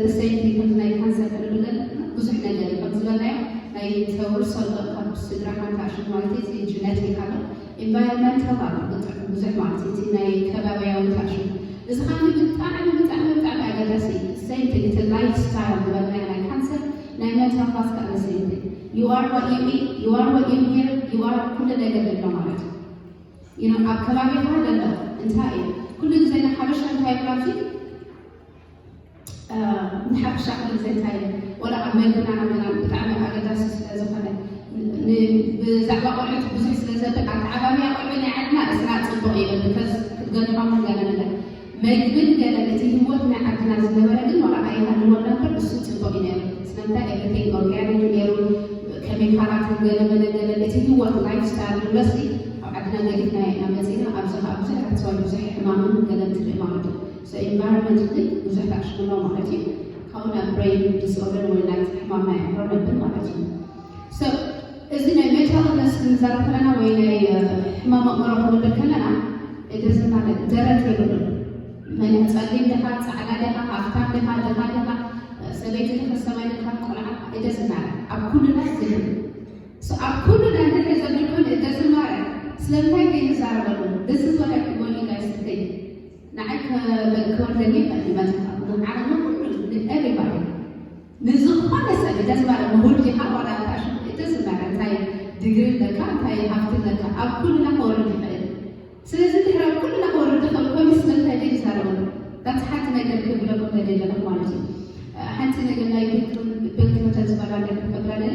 The same thing ከምዚ ናይ ካንሰር ክንብል ከለና ብዙሕ ነገር እዩ። ከም ዝበልናዮ ናይ ተውርሶ ኣሎ ካብ ስድራኻ ታሽም ማለት እዩ። እቲ ጅነቲክ ኣሎ፣ ኢንቫይሮንመንታል ኣሎ፣ ብጣዕሚ ብዙሕ ማለት እዩ። እቲ ናይ ከባቢያዊ ታሽም፣ እዚ ኸዓ ብጣዕሚ ብጣዕሚ ብጣዕሚ ኣገዳሲ እዩ። ሴም ቲንግ፣ እቲ ላይፍ ስታይል ዝበልና ናይ ካንሰር፣ ናይ ሜንታል ሄልዝ ከዓ ሴም ቲንግ። You are what you eat, you are what you hear, you are ኩሉ ነገር ዘሎ ማለት እዩ። You know፣ ኣብ ከባቢኻ ዘሎ እንታይ እዩ? ኩሉ ግዜ ናይ ሓበሻ እንታይ ይብላ ኣብዚ ንሓፈሻ ክብል ዘንታይ ወላ ኣብ መግብና ዓድና ብጣዕሚ ኣገዳሲ ስለ ዝኾነ፣ ብዛዕባ ቆልዑት ብዙሕ ስለ ዘብል ኣተዓባብያ ቆልዑ ናይ ዓድና እስና ጽቡቕ ይብል። ከዝ ክትገድሖም ገለ ነገር መግብን ገለን እቲ ህይወት ናይ ዓድና ዝነበረ ግን ዋላ ኣይሃልወና እምበር እሱ ጽቡቕ እዩ ነይሩ። ስለምንታይ ኤቭሪቲንግ ኦርጋኒክ ነይሩ፣ ኬሚካላት ገለ መለ ገለ እቲ ህይወት ላይፍ ስታይል ንብለሲ ኣብ ዓድና ገዲፍና ኢና መጺና። ኣብዚ ከዓ ብዙሕ ኣትዋል ብዙሕ ሕማምን ገለን ትርኢ ማለት እዩ። So ኢንቫይሮንመንት ግን ብዙሕ ተኣሽምሎ ማለት እዩ። ካብኡ ናብ ብሬን ዲስኦርደር ወይ ናይ ሕማም ናይ ኣእምሮ ነብል ማለት እዩ። So እዚ ናይ ሜንታል ኢልነስ ክንዛረብ ከለና ወይ ናይ ሕማም ኣእምሮ ክንብል ከለና ደስና ደረት የብሉን። መን ጸሊም ዲኻ፣ ጻዕዳ ዲኻ፣ ሃፍታም ዲኻ፣ ድኻ ዲኻ፣ ሰበይቲ ዲኻ፣ ሰብኣይ ዲኻ፣ ቆልዓ ደስና ኣብ ኩሉና ዝብል። So ኣብ ኩሉና እንድሕር ዘብል ኮይኑ ደስና ስለምንታይ ዘይንዛረበሉ? This is what I want you guys to think። ንዓይ ክወርደኒ ይኽእል ይመጽእ ዓለምና ኩሉ ንኤቨሪባዲ ንዝኾነ ሰብ ደስ ባለ ምሁር ዲኻ ዋላ እንታይ ሽም ደስ ባለ እንታይ ዲግሪ ኣለካ እንታይ ሃፍቲ ኣለካ ኣብ ኩልና ክወርድ ይኽእል። ስለዚ ድሕሪ ኣብ ኩልና ክወርድ ይኽእል ኮይኑ ስለምንታይ ዘይንዛረበሉ? ዳት ሓንቲ ነገር ክብለኩም ደልየ ኣለኹ ማለት እዩ። ሓንቲ ነገር ናይ ቤት ትምህርተን ዝበላ ነገር ክብላ ደልየ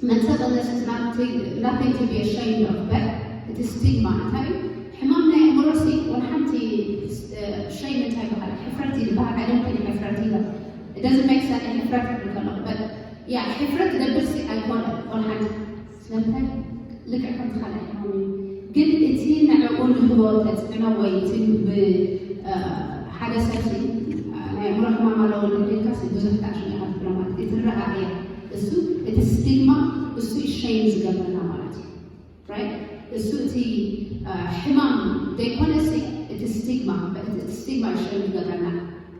Mental illness is not to, nothing to be ashamed of, but እቲ ስቲግማ እንታይ እዩ? ሕማም ናይ ኣእምሮ ሲ ወላ ሓንቲ ሸይም እንታይ ይበሃል? ሕፍረት እዩ ዝበሃል። I don't think ሕፍረት እዩ። It doesn't make sense ሕፍረት ክብል ከለኹ but yeah ሕፍረት ደብር ሲ ኣይኮነ ወላ ሓንቲ ስለምንታይ ልክዕ ከምቲ ካልእ ሕማም እዩ። ግን እቲ ንዕኡ ንህቦ ተፅዕኖ ወይ እቲ ብ ሓደ ሰብ ሲ ናይ ኣእምሮ ሕማም ኣለዎ ኢልካ ሲ ብዙሕ ታሽም ኢኻ ትብሎ ማለት እዩ። እቲ ረኣእያ እሱ እቲ ስቲግማ እሱ ሸይም ዝገብረና ማለት እዩ። Right? እሱ እቲ ሕማም ዘይኮነሲ እቲ ስቲግማ እቲ ስቲግማ ሸይም ዝገብረና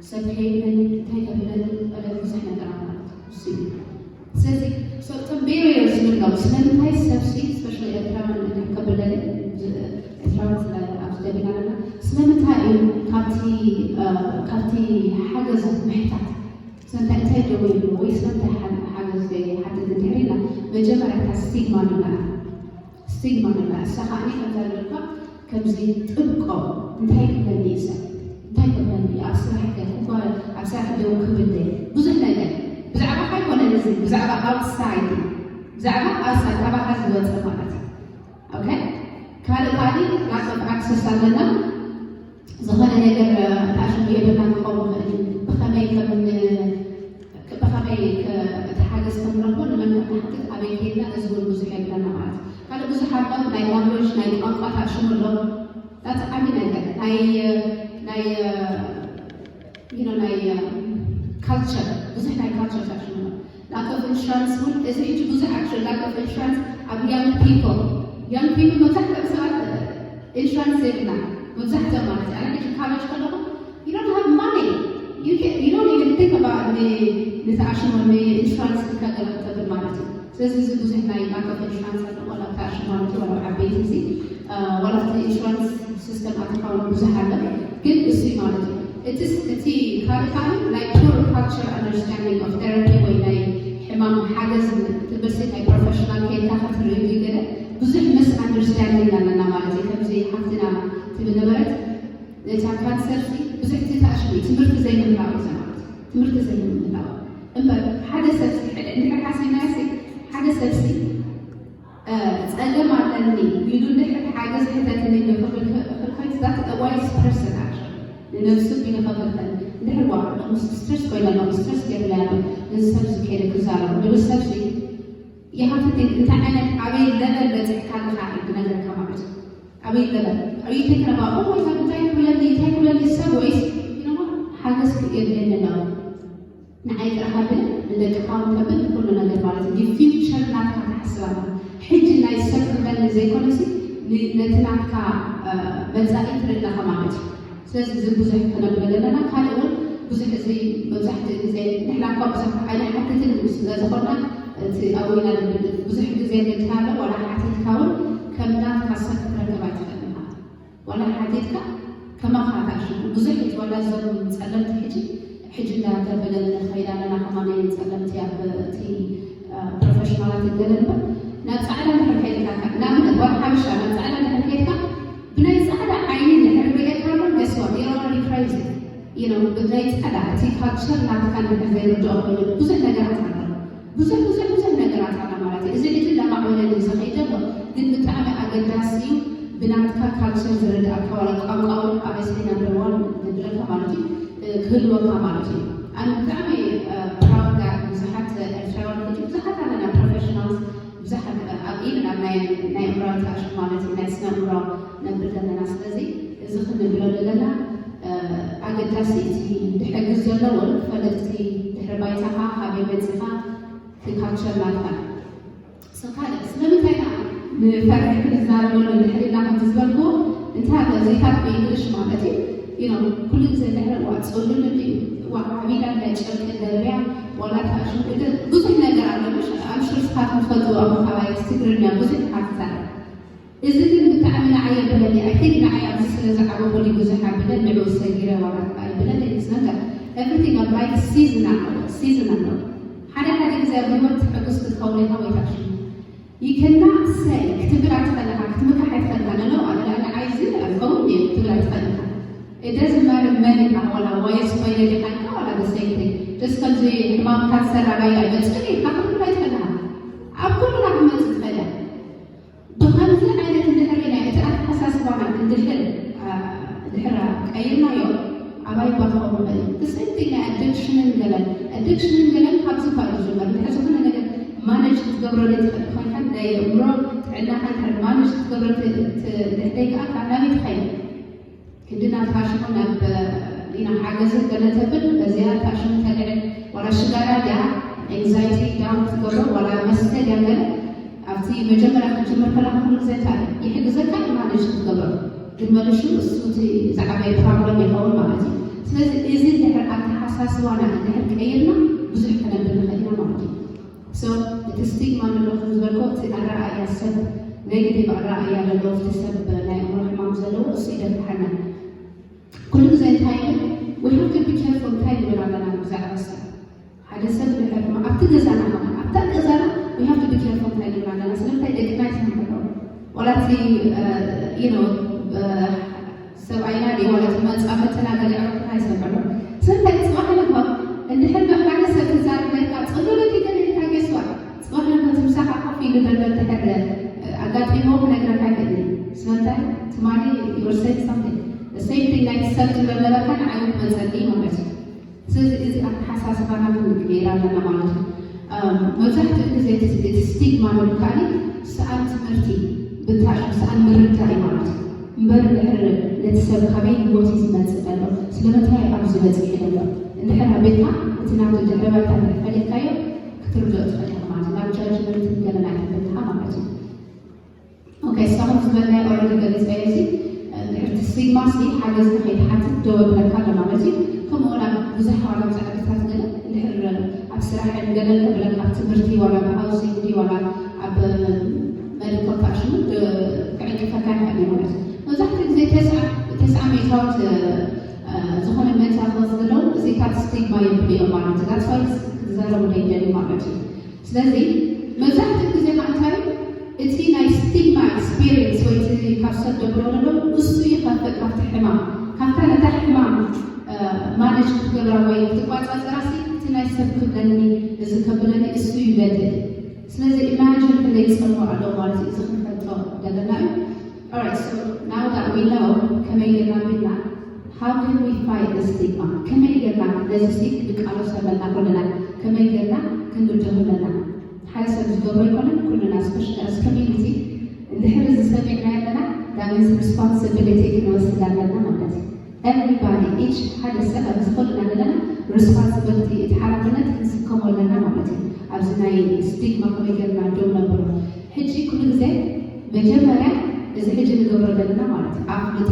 ሰብ ከይብለኒ እንታይ ከብለኒ በለ ብዙሕ ነገራት ማለት እዩ። እሱ እዩ። ስለዚ እቶም ቤሪየርስ ምንለው ስለምንታይ ሰብሲ ስፔሻሊ ኤርትራውያን ከብለኒ ኤርትራውያን ስለ ኣብዚ ደሊና ኣለና ስለምንታይ እዩ ካብቲ ካብቲ ሓገዝ ምሕታት ስለምንታይ እንታይ ደው ይብሉ ወይ ስለምንታይ ሓገዝ ዘይሓትት እንድሕር ኢልና መጀመርያ እታ ስቲግማ ንብላ ስቲግማ ንብላ እሳ ከዓኒ ከምዛ ዝበልኳ ከምዚ ጥብቆ እንታይ ክብለኒ እዩ ሰብ እንታይ ክብለኒ እዩ ኣብ ስራሕ ገ እኳ ኣብ ስራሕ ደው ክብል ደ ብዙሕ ነገር ብዛዕባ ኣይኮነን እዚ ብዛዕባ ኣውትሳይድ ብዛዕባ ኣውትሳይድ ካባኻ ዝወፀ ማለት እዩ ኦኬ ካልእ ካልእ ላክ ኦፍ ኣክሰስ ኣለና ዝኾነ ነገር ታሽሙ የብልና ክኸውን ይኽእል እዩ ብኸመይ ከም ብኸመይ እቲ ሓገዝ ከም ንረኽቦ ንመን ከም ንሓትት ኣበይ ከይድና እዚ እውን ብዙሕ የብለና ማለት እዩ ካልእ ብዙሕ ኣሎ ናይ ላንጉጅ ናይ ቋንቋ ታሽሙ ኣሎ ዳት ዓቢ ነገር ናይ ናይ you know ናይ ካልቸር ብዙሕ ናይ ካልቸር ታሽሙ ኣሎ lack of insurance እውን እዚ ሕጂ ብዙሕ actually lack of insurance ኣብ young people young people መብዛሕትኦም ሰባት insurance የብልና መብዛሕትኦም ማለት እዩ ኣነ ሕጂ ካበጅ ከለኹ you don't have money you can you don't even think about ንተኣሽሞ ንኢንሹራንስ ኢልካ ገለ ክተብል ማለት እዩ ስለዚ እዚ ብዙሕ ናይ lack of insurance ኣለዎ ናብ ተኣሽሞ ማለት እዩ ወላ ዓበይቲ እዚ ወላ ኢንሹራንስ ሲስተም ኣትካውን ብዙሕ ኣሎ ግን እሱ ማለት እዩ እቲ እቲ ካልእ ካልእ ናይ poor culture understanding of therapy ወይ ናይ ሕማም ሓገዝ ትብልሲ ናይ ፕሮፌሽናል ከይድካ ክትርኢ ገለ ብዙሕ ምስ understanding ኣለና ማለት እዩ ከምዚ ሓፍትና ትብል ነበረት ነታ ካንሰር ሲ ብዙሕ ትታሽሚ ትምህርቲ ዘይምህላው እዩ ማለት ትምህርቲ ዘይምህላው እምበር ሓደ ሰብ ሲ እንድሕር ሓሲብናዮ ሲ ሓደ ሰብ ሲ ፀገም ኣለኒ ኢሉ እንድሕር ሓገዝ ሕተትኒ ኢሉ ክብል ክልኮይት ዛት ዋይስ ፐርሰን ኣክሽን ንነብሱ ኢሉ ከብል ከል እንድሕር ዋ ምስ ስትረስ ኮይነ ኣሎ ስትረስ ገይርና ኣሎ ነዚ ሰብ ዚ ከይደ ክዛረቡ ንብል ሰብ ሲ you have to think እንታይ ዓይነት ኣበይ ለቨል በፂሕካ ኣለካ እዩ ዝነግረካ ማለት እዩ ኣበይ ለቨል are you thinking about oh my god እንታይ ክብለኒ እንታይ ክብለኒ ሰብ ወይስ you know what ሓገዝ የድልየኒ ኣለዎ ንዓይ ጥራሕ ኣብል ንደቅኻ እውን ከብል ንኩሉ ነገር ማለት እዩ ፊውቸር ናትካ ትሓስብ ኣለካ ሕጂ ናይ ሰብ ክብለኒ ዘይኮነሲ ነቲ ናትካ መፃኢ ትርኢ ኣለካ ማለት እዩ ስለዚ እዚ ብዙሕ ክነብሎ ዘለና ካልእ እውን ብዙሕ እዚ መብዛሕትኡ ግዜ ንሕና እኳ ብዙሕ ኣይንሓትትን ስለ ዝኾንና እቲ ኣብኡ ኢና ንብል። ብዙሕ ግዜ ገድካ ኣሎ፣ ዋላ ሓቲትካ እውን ከም ናትካ ሰብ ክትረክብ ኣይትኽእልን ኢኻ። ዋላ ሓቲትካ ከማኻ ትኣሽሙ ብዙሕ እዩ። ዋላ እዞም ጸለምቲ ሕጂ፣ ሕጂ እንዳተበለን ንኸይድ ኣለና ከማን ጸለምቲ ኣብ እቲ፣ እ፣ ፕሮፌሽናላት ይገለ እምበር፣ ናብ ጻዕዳ እንድሕር ከይድካ፣ ንኣብነት ዋላ ሓበሻ ናብ ጻዕዳ እንድሕር ከይድካ፣ ብናይ ጻዕዳ ዓይኒ እንድሕር ርእየካ ኣሎ፣ guess what? You're already crazy. You know፣ ብናይ ጻዕዳ እቲ ካልቸር ናትካ እንድሕር ዘይርድኦ ኮይኑ ብዙሕ ነገራት ኣሎ። ብዙሕ፣ ብዙሕ፣ ብዙሕ ነገራት ኣሎ ማለት እዩ። እዚ ሕጂ እንዳማዕበለ እዩ ዝኸይድ ዘሎ፣ ግን ብጣዕሚ ኣገዳሲ እዩ። ብናትካ ካልቸር ዝርድኣካ ዋላ ቋንቋ እውን obviously number one ንብለካ ማለት እዩ። እ፣ ክህልወካ ማለት እዩ። ኣነ ብጣዕሚ፣ እ፣ ፕራውድ ጋር ብዙሓት ኤርትራውያን ሕጂ ብዙሓት ኣለና ፕሮፌሽናልስ፣ ብዙሓት፣ እ፣ ኣብ ኢቭን ኣብ ናይ፣ ናይ እምራዊ ተኣሽሙ ማለት እዩ፣ ናይ ስነ እምሮ ነብር ዘለና። ስለዚ እዚ ክንብሎ ዘለና፣ እ፣ ኣገዳሲ እቲ ዝሕግዝ ዘሎ እውን ክፈልጥ እቲ ድሕሪ ባይታኻ፣ ካበይ መጺኻ፣ እቲ ካልቸር ናትካ። So ካልእ ስለምንታይ ኢና ንፈርሒ ክንዛረበሉ እንድሕር ኢልና ከምቲ ዝበልኩ፣ እንታይ ኣሎ ዘይታት ብእንግሊሽ ማለት እዩ። You know፣ ኩሉ ግዜ እንድሕር ዋ ጽሉል እንድዩ፣ ዋ ዓቢዳ እንዳ ጨርቂ ደርብያ፣ ዋላ ታሽም፣ ብዙሕ ነገር ኣሎ። ምሽ ኣምሹር ስኻትኩም ትፈልጥዎ ኣብ ከባቢ ትግርኛ ብዙሕ ይሓትት ኣሎ። እዚ ግን ብጣዕሚ ንዓይ የብለኒ። I think ንዓይ ኣብዚ ስለ ዝዓበኹ ድዩ ብዙሕ ኣብለን ንዕኡ ሰጊረ ዋላ ኣይብለን። It's not that. Everything of life season ኣለዎ፣ ሲዝን ኣለዎ። ሓደ ሓደ ግዜ ኣብ ህይወት ትዕግስቲ ትኸውን ኢኻ ወይ ታሽም። You cannot say ክትብል ኣይትኽእልኻ፣ ክትምካሕ ኣይትኽእልካ። No, no፣ ኣብ ልዕሊ ንዓይ እዚ ኣይኸውን ድየ ክትብል ኣይትኽእልካ። It doesn't matter መን ኢኻ፣ ዋላ ዋይስ ኮይነ ዲኻ ኢልካ፣ ዋላ the same thing። Just ከምዚ ሕማም ካንሰር ኣባይ ኣይመጽእን ኢልካ ክትብል ኣይትኽእልኻ። ኣብ ኩሉና ክመጽእ ዝኽእል እያ። ብኸምዚ ዓይነት እንድሕር ኢልና እቲ ኣተሓሳስባና እንድሕር፣ አ፣ እንድሕር ቀይርናዮ፣ ኣባይ እባ ክኸውን ይኽእል እዩ። The same thing ናይ ኣዲክሽንን ገለን። ኣዲክሽንን ገለን ካብዚ እኳ እዩ ዝጅመር። እንድሕር ዝኾነ ነገር ማኔጅ ክትገብሮ ዘይትኽእል ኮይንካ፣ ናይ ኣእምሮ ጥዕናኻ እንድሕር ማኔጅ ክትገብሮ ት-፣ ት-፣ እንድሕር ደይከኣልካ፣ ናበይ ትኸይድ? ክንዲ ናትካ ሽሙ ናብ፣ you know፣ ሓገዝን ገለ ተብል፣ በዚኣ እታ ሽሙ ተልዕል፣ ዋላ ሽጋራ ድያ፣ ኤንግዛይቲ ዳውን ክትገብሮ፣ ዋላ መስተ ድያ ገለ፣ ኣብቲ መጀመርያ ክትጅምር ከለኻ ኩሉ ግዜ እንታይ ይሕግዘካ? ማኔጅ ክትገብሮ። ግን መልሹ እሱ እቲ ዝዓበየ ፕሮብለም ይኸውን ማለት እዩ። ስለዚ እዚ እንድሕር ኣተሓሳስባና እንድሕር ቀይርና ብዙሕ ከነብል ንኽእል ኢና ማለት እዩ። So እቲ ስቲግማ ንብሎ ከም ዝበልኮ እቲ ኣረኣእያ ሰብ፣ ኔጌቲቭ ኣረኣእያ ዘለዎ እቲ ሰብ ናይ ኣእምሮ ሕማም ዘለዎ እሱ ይደፍሓና። ኩሉ ግዜ እንታይ ይብል? We have to be careful እንታይ ንብል ኣለና ብዛዕባ ሰብ። ሓደ ሰብ ድሕር ድማ ኣብቲ ገዛና ኸዓ ኣብታ ገዛና we have to be careful እንታይ ንብል ኣለና። ስለምንታይ ደቅና ይሰምዑ ኣለዉ። ዋላ እቲ፣ እ፣ you know፣ እ፣ ሰብኣይና ድዩ ዋላ እቲ መጻምድትና ገለ ኣዕሩኽትና ይሰምዑ ኣለዉ። ስለምንታይ ጽባሕ ንግሆ እንድሕር ብሓደ ሰብ ትዛረብ ነርካ ጽሉል እቲ ገለ ኢልካ ገስዋ ጽባሕ ንግሆ እቲ ምሳኻ ኮፍ ኢሉ ዘሎ እንድሕር፣ እ፣ ኣጋጢምዎ ክነግረካ ይኽእል እዩ። ስለምንታይ ትማሊ you were saying something። The same thing ናይቲ ሰብ ትብሎ ነበርካ ንዓይ ክመጸኒ ማለት እዩ። ስለዚ እዚ ኣተሓሳስባና ክንቅይር ኣለና ማለት እዩ። እም፣ መብዛሕትኡ ግዜ እቲ፣ እቲ ስቲግማ ንብል ከኣ ሰኣን ትምህርቲ ብታሽ ሰኣን ምርዳእ እዩ ማለት እዩ። እምበር እንድሕር ነቲ ሰብ ካበይ ህይወት እዩ ዝመጽእ ዘሎ፣ ስለምንታይ ኣብዚ በጺሑ ዘሎ፣ እንድሕር ኣቤትካ እቲ ናቱ ድሕረ ባይታ እንድሕር ፈሊጥካዮ ክትርድኦ ትኽእል ኢኻ ማለት እዩ። ናብ ጃጅመንትን ገለን ኣይተብልካ ማለት እዩ። ኦኬ፣ እስኻ ከም ዝበልናዮ ኦልሬዲ ገሊጸዮ እዚ፣ እ፣ ድሕርቲ ስቲግማ ሲ ሓገዝ ንኸይትሓትት ደው የብለካ ኣሎ ማለት እዩ። ከምኡ እውን ኣብ ብዙሕ ዋላ ኣብዚ ዓድታት ገለ እንድሕር ኣብ ስራሕ ገለ ክብለካ ኣብ ትምህርቲ ዋላ ኣብ ሃውሲንግ ድዩ ዋላ ኣብ ሜዲካል ታሽሙ ድ-፣ ክዕንቅፈካ ይኽእል እዩ ማለት እዩ። መብዛሕትኡ ግዜ ተስዓ፣ ተስዓ ሚእታዊት፣ እ፣ ዝኾነ ሜንታል ሄልት ዘለዉ እዚታት ስቲግማ የብልዮም ማለት እዩ። That's why ክዛረቡ ዘይደልዩ ማለት እዩ። ስለዚ መብዛሕትኡ ግዜ ከኣ እንታይ እቲ ናይ ስቲግማ ኤክስፒሪየንስ ወይ እቲ ካብ ሰብ ደብሮ ዘሎ እሱ ይኸፍእ ካብቲ ሕማም፣ ካብታ ነታ ሕማም፣ እ፣ ማኔጅ ክትገብራ ወይ ክትቋጻጸራ ሲ እቲ ናይ ሰብ ክብለኒ እዚ ከብለኒ እሱ ይበልዕ። ስለዚ ኢማጂን ክንደይ ዝጸልዎ ኣለዉ ማለት እዩ። እዚ ክንፈልጦ ዘለና እዩ። Alright, so now that we know ከመይ ጌርና ቢልና፣ how can we fight the stigma? ከመይ ጌርና ነዚ ሲ ክንቃለሶ ኣለና ኩልና? ከመይ ጌርና ክንብድሆ ኣለና? ሓደ ሰብ ዝገብሮ ኣይኮነን፣ ኩልና especially as community እንድሕር እዚ ሰሚዕና ኣለና፣ that means responsibility ክንወስድ ኣለና ማለት እዩ። Everybody፣ each ሓደ ሰብ ኣብዚ ኩልና ዘለና ሪስፖንሲቢሊቲ፣ እቲ ሓላፍነት ክንስከሞ ኣለና ማለት እዩ። ኣብዚ ናይ ስቲግማ ከመይ ጌርና ደው ነብሎ። ሕጂ ኩሉ ግዜ መጀመርያ እዚ ሕጂ ንገብሮ ዘለና ማለት እዩ ኣፍልጦ።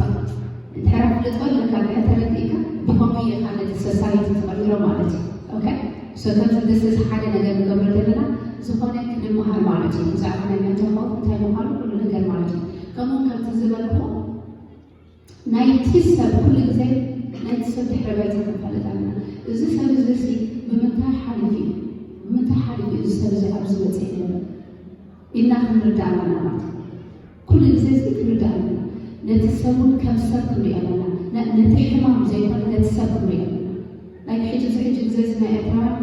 እንድሕር ኣፍልጦ ኣለካ፣ እንድሕር ተረዲእካ ብኸምኡ ኢኻ ነቲ ሶሳይቲ ትቕይሮ ማለት እዩ። ኦኬ? So ከምዚ this is ሓደ ነገር ንገብሮ ዘለና ዝኾነ ክንመሃር ማለት እዩ። ብዛዕባ ናይ መንታዊ እንታይ ምዃኑ ኩሉ ነገር ማለት እዩ። ከምኡ ከምቲ ዝበልኩ ናይቲ ሰብ ኩሉ ግዜ ናይቲ ሰብ ድሕረ ባይታ ክንፈልጥ ኣለና። እዚ ሰብ እዚ ሲ ብምንታይ ሓሊፉ እዩ? ብምንታይ ሓሊፉ እዩ እዚ ሰብ እዚ ኣብዚ በፂሑ ዘሎ? ኢልና ክንርዳእ ኣለና ማለት እዩ። ኩሉ ግዜ እዚ ክንርዳእ ኣለና። ነቲ ሰብ እውን ከም ሰብ ክንሪኦ ኣለና። ነ- ነቲ ሕማም ዘይኮነ ነቲ ሰብ ክንሪኦ ኣለና። ናይ ሕጂ እዚ ሕጂ ግዜ እዚ ናይ ኤርትራውያን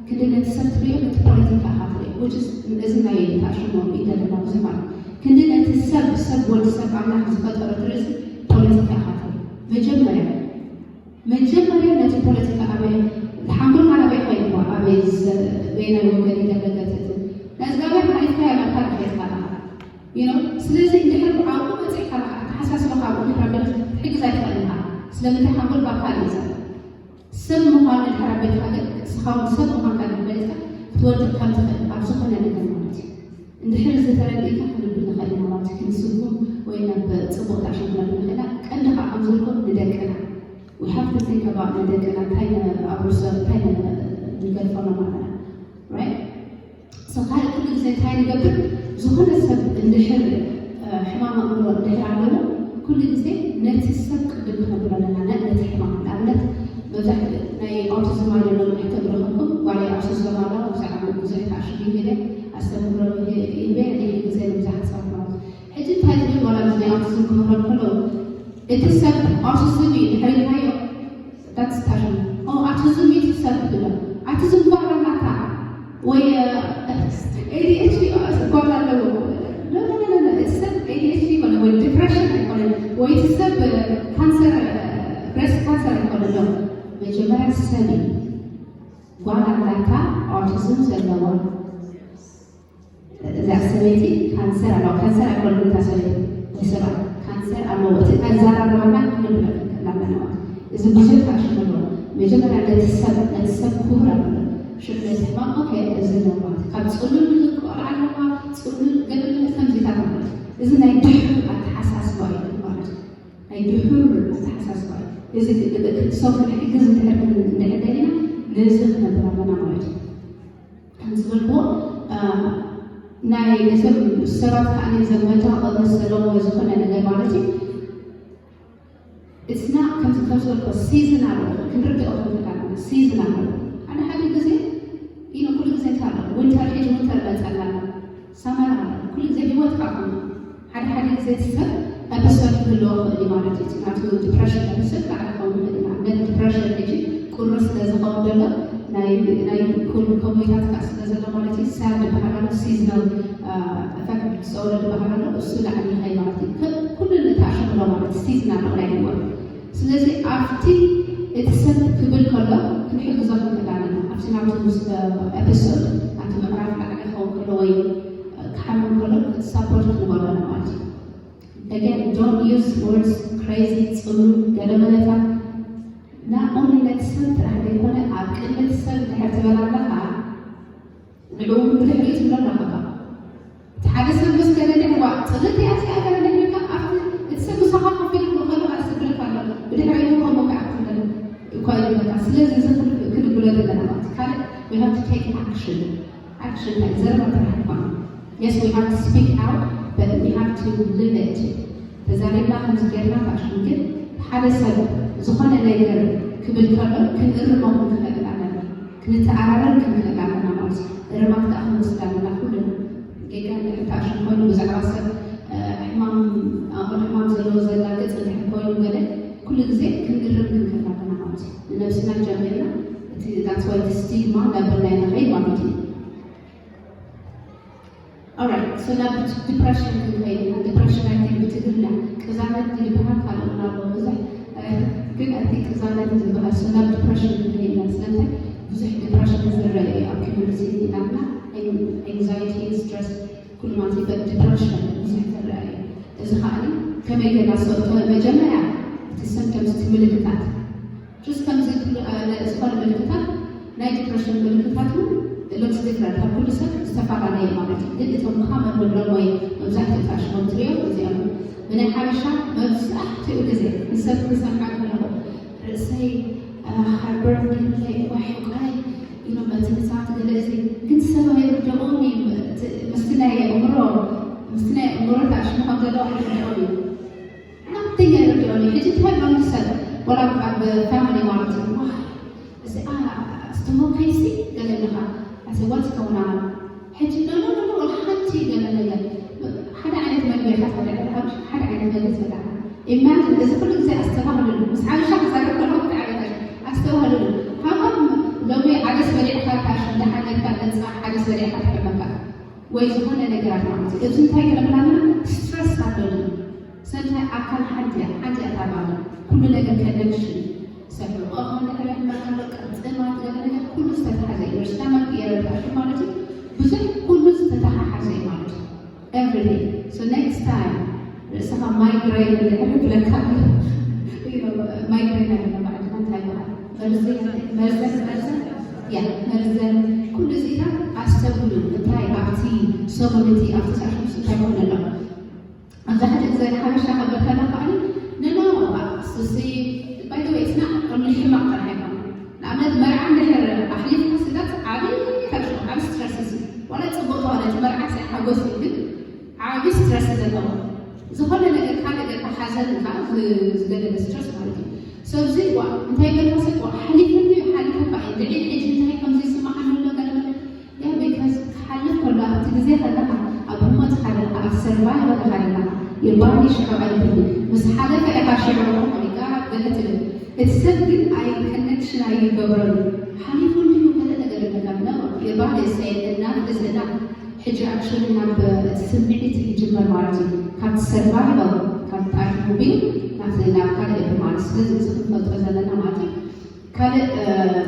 ክንዲ ነቲ ሰብ ትሪኦ ነቲ ፖለቲካ ኢኻ ትሪኦ። Which is እዚ ናይ ተኣሽሞ ኢደለና ብዙሕ ማለት ክንዲ ነቲ ሰብ ሰብ ወዲ ሰብ ኣምላኽ ዝፈጠሮ ትርኢ ፖለቲካ ኢኻ ትሪኦ። መጀመርያ መጀመርያ ነቲ ፖለቲካ ኣበይ ሓንጎልካ ናበይ ከይድዋ ኣበይ በይናይ ወገን ይደረገትት ናይ እግዚኣብሔር ሓሊፍካ ያመልካ ድሕሬትካ ኣለኻ you know ስለዚ እንድሕር ኣብኡ መፅእካ ኣለኻ ኣተሓሳስባኻ ኣብኡ ድሕር ኣበልካ ትሕግዝ ኣይትኽእል ኢኻ ስለምንታይ ሓንጎልካ ካልእ እዩ ዘሎ ሰብ ምዃን እንድሕር ኣበልካ ግን እስኻ እውን ሰብ ምዃንካ እንድሕር ፈሊጥካ ክትወድቕ ከም ትኽእል ኣብ ዝኾነ ነገር ማለት እዩ እንድሕር ዝተረድእካ ክንብል ንኽእል ኢና ማለት እዩ ክንስጉም ወይ ናብ ፅቡቕ ታሽም ክንብል ንኽእል ኢና ቀንዲ ከዓ ከም ዝብልኩም ንደቅና we have to think about ንደቅና እንታይ ኣብ ርእሶ እንታይ ንገድፈሎም ኣለና right so ካልእ ኩሉ ግዜ እንታይ ንገብር ዝኾነ ሰብ እንድሕር ሕማም ኣእምሮ እንድሕር ኣለዎ ኩሉ ግዜ ነቲ ሰብ ቅድም ክነብር ኣለና ነቲ ሕማም ንኣብነት መብዛሕትኡ ናይ ኣውቲዝም ኣለሎ ሕቶ ዝረኸብኩም ጓል ኣውቲዝም ኣለዋ ብዛዕባ ብዙሕ ታሽም ይሄደ ኣስተምህሮ ይህበ ንሕን ግዜ ንብዙሓት ሰባት ማለት ሕጂ እንታይ ትብል ዋላ ምስ ናይ ኣውቲዝም ክምህሮም ከለዉ እቲ ሰብ ኣውቲዝም እዩ ድሕር ኢልካዮ that's ታሽም ኦ ኣውቲዝም እዩ እቲ ሰብ ትብሎ ኣውቲዝም ጓል ኣላታ ወይ ADHD ጓል ኣለዎ እቲ ሰብ ADHD ይኮነ ወይ ዲፕሬሽን ኣይኮነ ወይ እቲ ሰብ ካንሰር ብሬስት ካንሰር ኣይኮነ ሎ መጀመርያ ሰብ እዩ ጓል ኣላታ ኣውቲዝም ዘለዋ እዛ ሰበይቲ ካንሰር ኣለዋ ካንሰር ኣይኮነ እታ ሰበይቲ ወይ ሰብኣይ ካንሰር ኣለዎ እቲ ኣዘራርባና ክንብል ኣለና እዚ ብዙሕ ታሽም ኣለዎ መጀመርያ ነቲ ሰብ ነቲ ሰብ ክቡር ኣለዎ ሽዑ ነቲ ሕማም ኦኬ እዚ ነውራት ካብ ፅሉል ቆልዓ ኣለዋ ፅሉል ገለ ከምዚታት ማለት እዚ ናይ ድሕር ኣተሓሳስባ እዩ ማለት እዩ ናይ ድሑር ኣተሓሳስባ እዩ። እዚ ሰው ክንሕግዝ እንድሕር እንድሕር ደሊና ነዚ ክነብር ኣለና ማለት እዩ። ከም ዝበልክዎ ናይ እዞም ሰባት ከዓ ዘመታ መሰሎም ወይ ዝኾነ ነገር ማለት እዩ። It's not ከም ከም ዝበልክዎ ሲዝን ኣለዎ ክንርድኦ ክንክእል ኣለና። ሲዝን ኣለዎ ሓደ ሓደ ግዜ ኢኖ ኩሉ ግዜ እንታይ ኣለዎ ዊንተር ሒጂ ዊንተር መፀና ኣሎ ሳመር ኣሎ ኩሉ ግዜ ህይወት ከዓ ከምኡ ሓደ ሓደ ግዜ እቲ ሰብ ኤፒሶድ ክህልዎ ክእል እዩ ማለት እዩ ናቱ ዲፕረሽን ኤፒሶድ ላዕሊ ክኸውን ይኽእል እዩ ንኣብነት ዲፕረሽን ሕጂ ቁሪ ስለ ዝኸውን ዘሎ ናይ ናይ ኩሉ ከሙይታት ከዓ ስለ ዘሎ ማለት እዩ ሳድ ዝበሃል ኣሎ ሲዝናል ኤፌክት ዲስኦርደር ዝበሃል ኣሎ እሱ ላዕሊ ይኸይ ማለት እዩ ኩሉ ንታሽምሎ ማለት ሲዝናል ናይ ህይወት ስለዚ ኣብቲ እቲ ሰብ ክብል ከሎ ክንሕግዞ ክንክእል ኣለና ኣብቲ ናብቲ ምስ ኤፒሶድ ኣብቲ ምዕራፍ ላዕሊ ክኸውን ከሎ ወይ ክሓምም ከሎ እቲ ሳፖርት ክንበሎ ኣለና ማለት እዩ Again, don't use words crazy, ፅሉ፣ ገለመለታት not only ነቲ ሰብ ጥራሕ ዘይኮነ ኣብ ቅድሚ እቲ ሰብ ድሕር ትበል ኣለኻ ንዕኡ እውን ብድሕሪኡ ትብሎ ኣለኻ እቲ ሓደ ሰብ ምስ ገለ ድሕዋ ፅልት እያ እዚኣ ገለ ድሕሪካ ኣብቲ እቲ ሰብ ምሳኻ ኮፍ ኢሉ ክብሎ ከሎ ኣስብለካ ኣሎ ብድሕሪኡ ከምኡ ከዓ ክትብል እኳ ይብለካ ስለዚ እዚ ክንብሎ ዘለና ማለት ካልእ we have to take action action ናይ ዘረባ ጥራሕ ይኮነ Yes, we have to speak out, but we have to limit. ተዛሪብና ከምዚ ጌርና ፋሽን ግን ሓደ ሰብ ዝኾነ ነገር ክብል ከሎ ክንእርሞ ክንክእል ኣለና። ክንተኣራረም ክንክእል ኣለና ማለት እዩ። እርማት ከዓ ክንወስድ ኣለና ኩልና። ጌጋ እንድሕር ፋሽን ኮይኑ ብዛዕባ ሰብ ሕማም ኣእምሮ ሕማም ዘለዎ ዘላግፅ እንድሕር ኮይኑ ገለ ኩሉ ግዜ ክንእርም ክንክእል ኣለና ማለት እዩ። ንነብስና ጀሚርና እቲ that's why ስቲግማ እንዳበልና ኢና ንኸይድ ማለት እዩ። Alright, so ናብ ዲፕረሽን ክንከይድ ኢና። ዲፕረሽን ኣይ ቲንክ ብትግርኛ ቅዛነት ድዩ ዝበሃል ካልእ እውን ኣለዎ ብዙሕ ግን ኣይ ቲንክ ቅዛነት እዩ ዝበሃል። So ናብ ዲፕረሽን ክንከይድ ኢና። ስለምንታይ ብዙሕ ዲፕረሽን ዝረአ እዩ ኣብ ኮሚኒቲ ኢላትና ኤንግዛይቲ ስትረስ ኩሉ ማለት እዩ በት ዲፕረሽን ብዙሕ ዝረአ እዩ። እዚ ከዓ ከመይ ገና ሰብቶ መጀመርያ እቲ ሰምተምስ እቲ ምልክታት ጅስ ከምዚ ዝኾነ ምልክታት ናይ ዲፕረሽን ምልክታት እውን looks different ካብ ኩሉ ሰብ ዝተፈላለየ ማለት እዩ ግን እቶም common ንብሎም ወይ መብዛሕትኡ ታሽሞም ትሪኦም እዚኦም ብናይ ሓበሻ መብዛሕትኡ ግዜ ንሰብ ክሰምዓ ከለኹ ርእሰይ ሃርበርን ይብለይ ዋሕቋይ ኢሎም በቲ ምጽዋት ገለ እዚ ግን ሰብ ኣይርድኦም እዩ። እቲ ምስቲ ናይ ኣእምሮ ምስቲ ናይ ኣእምሮ ተኣሽሙ ከም ዘለዉ ኣይርድኦም እዩ። ናብተኛ ይርድኦም እዩ። ሕጂ እንታይ ኢሎም ሰብ ወላ ኣብ ፋሚሊ ማለት እዩ። ዋ፣ እዚ ኣ-፣ ኣስተሞከይሲ ገለ ኣለኻ። ኣሰ ዋት ከውና ሕጂ ኖ ኖ ኖ ኖ ሓንቲ ገለ ነገር ሓደ ዓይነት መግቢ ኢኻ ትበልዕ ዘለኻ፣ ሓደ ዓይነት መግቢ ትበልዕ። ኢማጅን እዚ ኩሉ ግዜ ኣስተባህሉሉ። ምስ ሓበሻ ክዛረብ ከለኹ ብጣዕሚ ይጠሽ-፣ ኣስተባህሉሉ። ሃብቶም ሎሚ ዓደስ በሊዕካ ታሽ እንዳሓለካ ነፃ ዓደስ በሊዕካ ትሕመካ ወይ ዝኾነ ነገራት ማለት እዩ። እዚ እንታይ ገለብላና ስትረስ ኣሎኒ። ሰንታይ ኣካል ሓንቲ እያ፣ ሓንቲ እያ ታባሉ። ኩሉ ነገር ከነክሽን ሰብሪ ቆፎ እንድሕር ይሕመካ ኣሎ፣ ቅርጥማት ገለ ነገር ኩሉ ዝተተሓዘ እዩ። ስታመክ የረዳእሽ ማለት እዩ። ብዙሕ ኩሉ ዝተተሓሓዘ እዩ ማለት እዩ። Everything. So next time ርእስኻ ማይግሬን እንድሕር ይብለካ ኣሎ። ማይግሬን ኣይኮነ ባዕድና እንታይ ይበሃል? መርዘን መርዘን መርዘን ያ መርዘን ኩሉ እዚታት ኣስተብህሉ። እንታይ ኣብቲ ሰሙን እቲ ኣብቲ ሳሽሙስ እንታይ ኮነ ኣሎ? ኣብዚ ሓደ ግዜ ሓበሻ ከበልካና ከዓኒ ንኖ ስሲ ባይተወይትና ቅርሚ ሕማቕ ጥራሕ ኣይኮነ። ንኣብነት መርዓ እንድሕር ኣሕሊፍካ ስጋት ዓብዪ ታሽሙ ዓብ ስትረስ እዚ ዋላ ፅቡቅ ተዋለ እቲ መርዓ ሳይ ሓጎስ እዩ ግን ዓብዪ ስትረስ ዘለዎ ዝኾነ ነገር ካልእ ገርካ ሓዘን ካ ዝገደለ ስትረስ ማለት እዩ። ሰብዚ ዋ እንታይ ገርካ ሰብ ዋ ሓሊፍኒ ሓሊፈካ እዩ ልዕሊ ሕጂ እንታይ ከምዚ ይስማዓኒ ኣሎ ገለ ያ ቢካዝ ክሓልፍ ከሎ ኣብቲ ግዜ ከለኻ ኣብ ህሞት ካለኻ ኣብ ሰርቫይቫል ካለኻ የባኒ ሽዑ ኣይብሉ ምስ ሓለፈ ኢኻ ሽዑ ሪጋ ገለ ትብል እቲ ሰብ ግን ኣይ ኮኔክሽን ኣይገብረሉ ሓሊፉ እንዲሁ ገለ ነገር ይበላል ነው የባኒ ሰይድ እና እዚ እና ሕጂ ኣክሽን ናብ እቲ ስምዒት ይጅመር ማለት እዩ ካብቲ ሰርቫይቫል ካብ ጣሽ ሙቢል ናብ ናብ ካልእ ማለት ስለዚ እዚ ክንፈልጦ ዘለና ማለት እዩ ካልእ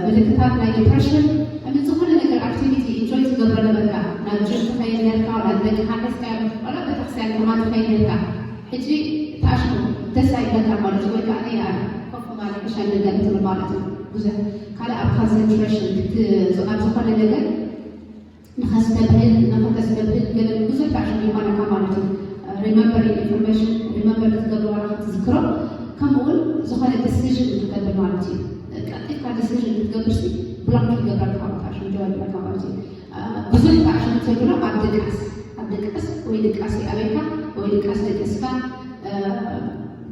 ምልክታት ናይ ዲፕረሽን እዚ ዝኾነ ነገር ኣክቲቪቲ ኢንጆይ ትገብሮ ነበርካ ናብ ጅም ትኸይድ ነርካ ናብ ደቅኻ ሒዝካ ዋላ ቤተክርስትያን ከማን ትኸይድ ነርካ ሕጂ ታሽሙ ደስ ኣይብለካ ማለት እዩ ወይ ከዓ ኮፍ ማለት ይሻል ነገር ትብል ማለት እዩ ብዙሕ ካልእ ኣብ ኮንሰንትሬሽን ኣብ ዝኾነ ነገር ንኸስተብህል ንኸተስተብህል ገለ ብዙሕ ታሽሙ ይኾነካ ማለት እዩ remembering information remember ክትገብር ዋላ ክትዝክሮ ከምኡ እውን ዝኾነ ዲሲዥን ክትገብር ማለት እዩ ቀልጢፍካ ዲሲዥን ክትገብር ሲ ብሎክ ይገብረካ ታሽሙ ጀዋብለካ ማለት እዩ ብዙሕ ታሽሙ ተብሎ ኣብ ድቃስ ኣብ ድቃስ ወይ ድቃስ ኣበይካ ወይ ድቃስ ደቂስካ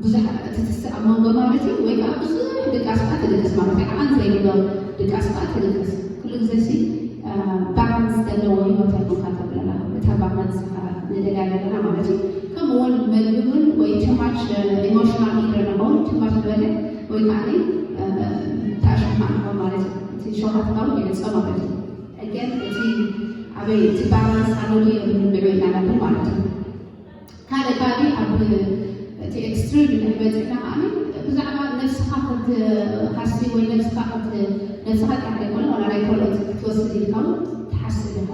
ብዙሕ እቲ ትስእ ኣብ መንጎ ማለት እዩ ወይ ከዓ ብዙሕ ድቃስ ከዓ ትድቅስ ማለት እዩ ዓቐን ዘይብሎ ድቃስ ከዓ ትድቅስ ኩሉ ግዜ ሲ ባላንስ ዘለዎ ህይወት ኣይኮንካ ተብለና እታ ባላንስ ንደልያ ዘለና ማለት እዩ ከምኡ እውን መግቢ እውን ወይ ቱማች ኢሞሽናል ኢለ ንኸውን ቱማች ዝበለ ወይ ከዓ ታሽማ ንኸውን ማለት እዩ እቲ ሸውሃት ካብ ይዕፀ ማለት እዩ ግን እቲ ኣበይ እቲ ባላንስ ኣሎ የብሉ ንዑ ኢና ነብል ማለት እዩ ካልእ ካልእ ኣብ እቲ ኤክስትሪም እንድሕር በፂሕና ከዓኒ ብዛዕባ ነብስኻ ክትሃሲ ወይ ነብስኻ ነብስኻ ጥራሕ ዘይኮነ ዋላ ናይ ካልኦት ክትወስድ ኢልካ እውን ትሓስብ ኢኻ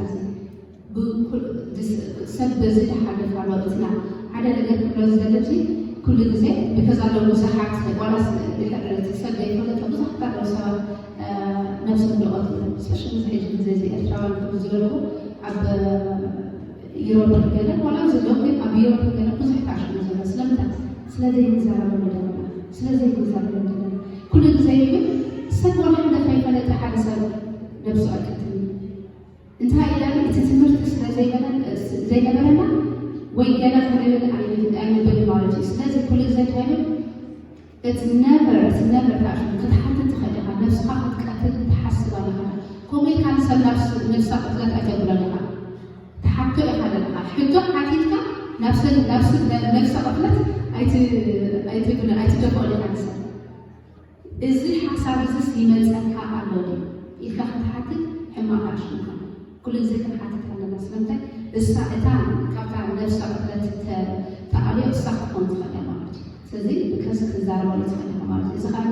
እዚ ሰብ በዚ ዝሓልፍ ኣሎ እትና ሓደ ነገር ክብሎ ዝደለብሲ ኩሉ ግዜ ብከዛ ኣለዉ ብዙሓት ዋላስ ድሕር ሰብ ዘይፈለጠ ብዙሓት ኣለዉ ሰባት ነብሶም ዝቐትሉ ስፔሻሊ እዚ ሕጂ ግዜ እዚ ኤርትራውያን ከም ዝበልኩ ኣብ ዩሮፕ ገለ ዋላ ዘሎ ግን ኣብ ዩሮፕ ገለ ብዙሕ ተኣሽሙ ዘሎ ስለምንታይ ስለ ዘይንዛረበሉ ደለና ስለ ዘይንዛረበሉ ደለና ኩሉ ግዜ ይብል ሰብ ዋላ ሓደ ከይፈለጠ ሓደ ሰብ ነብሱ ኣይቀትልን እንታይ ኢላኒ እቲ ትምህርቲ ስለ ዘይነበረና ወይ ገለ ክንብል ኣይንብል ማለት እዩ ስለዚ ኩሉ ግዜ እንታይ ይብል እቲ ነበር እቲ ነበር ታሽሙ ክትሓትት ትኽእል ኢኻ ነብስኻ ክትቀትል ትሓስብ ኣለኻ ከምኡ ኢልካ ንሰብ ነብሳ ቅትለት ኣይተብሎ ኣለኻ ትሓቶ ኢኻ ዘለኻ ሕቶ ሓቲትካ ነብሰ ነብስ ነብሰ ቅትለት ኣይትብለ ኣይትደፍኦ ኢኻ ንሰብ እዚ ሓሳብ እዝስ ይመፀካ ኣሎ ድዩ ኢልካ ክትሓትት ሕማቕ ኣሽምካ ኩሉ ግዜ ክንሓትት ኣለና ስለምንታይ እሳ እታ ካብታ ነብሳ ቅትለት ተኣልዮ እሳ ክትኮን ትኽእል ማለት እዩ ስለዚ ብከስ ክትዛረበሉ ትኽእል ኢኻ ማለት እዩ እዚ ከዓ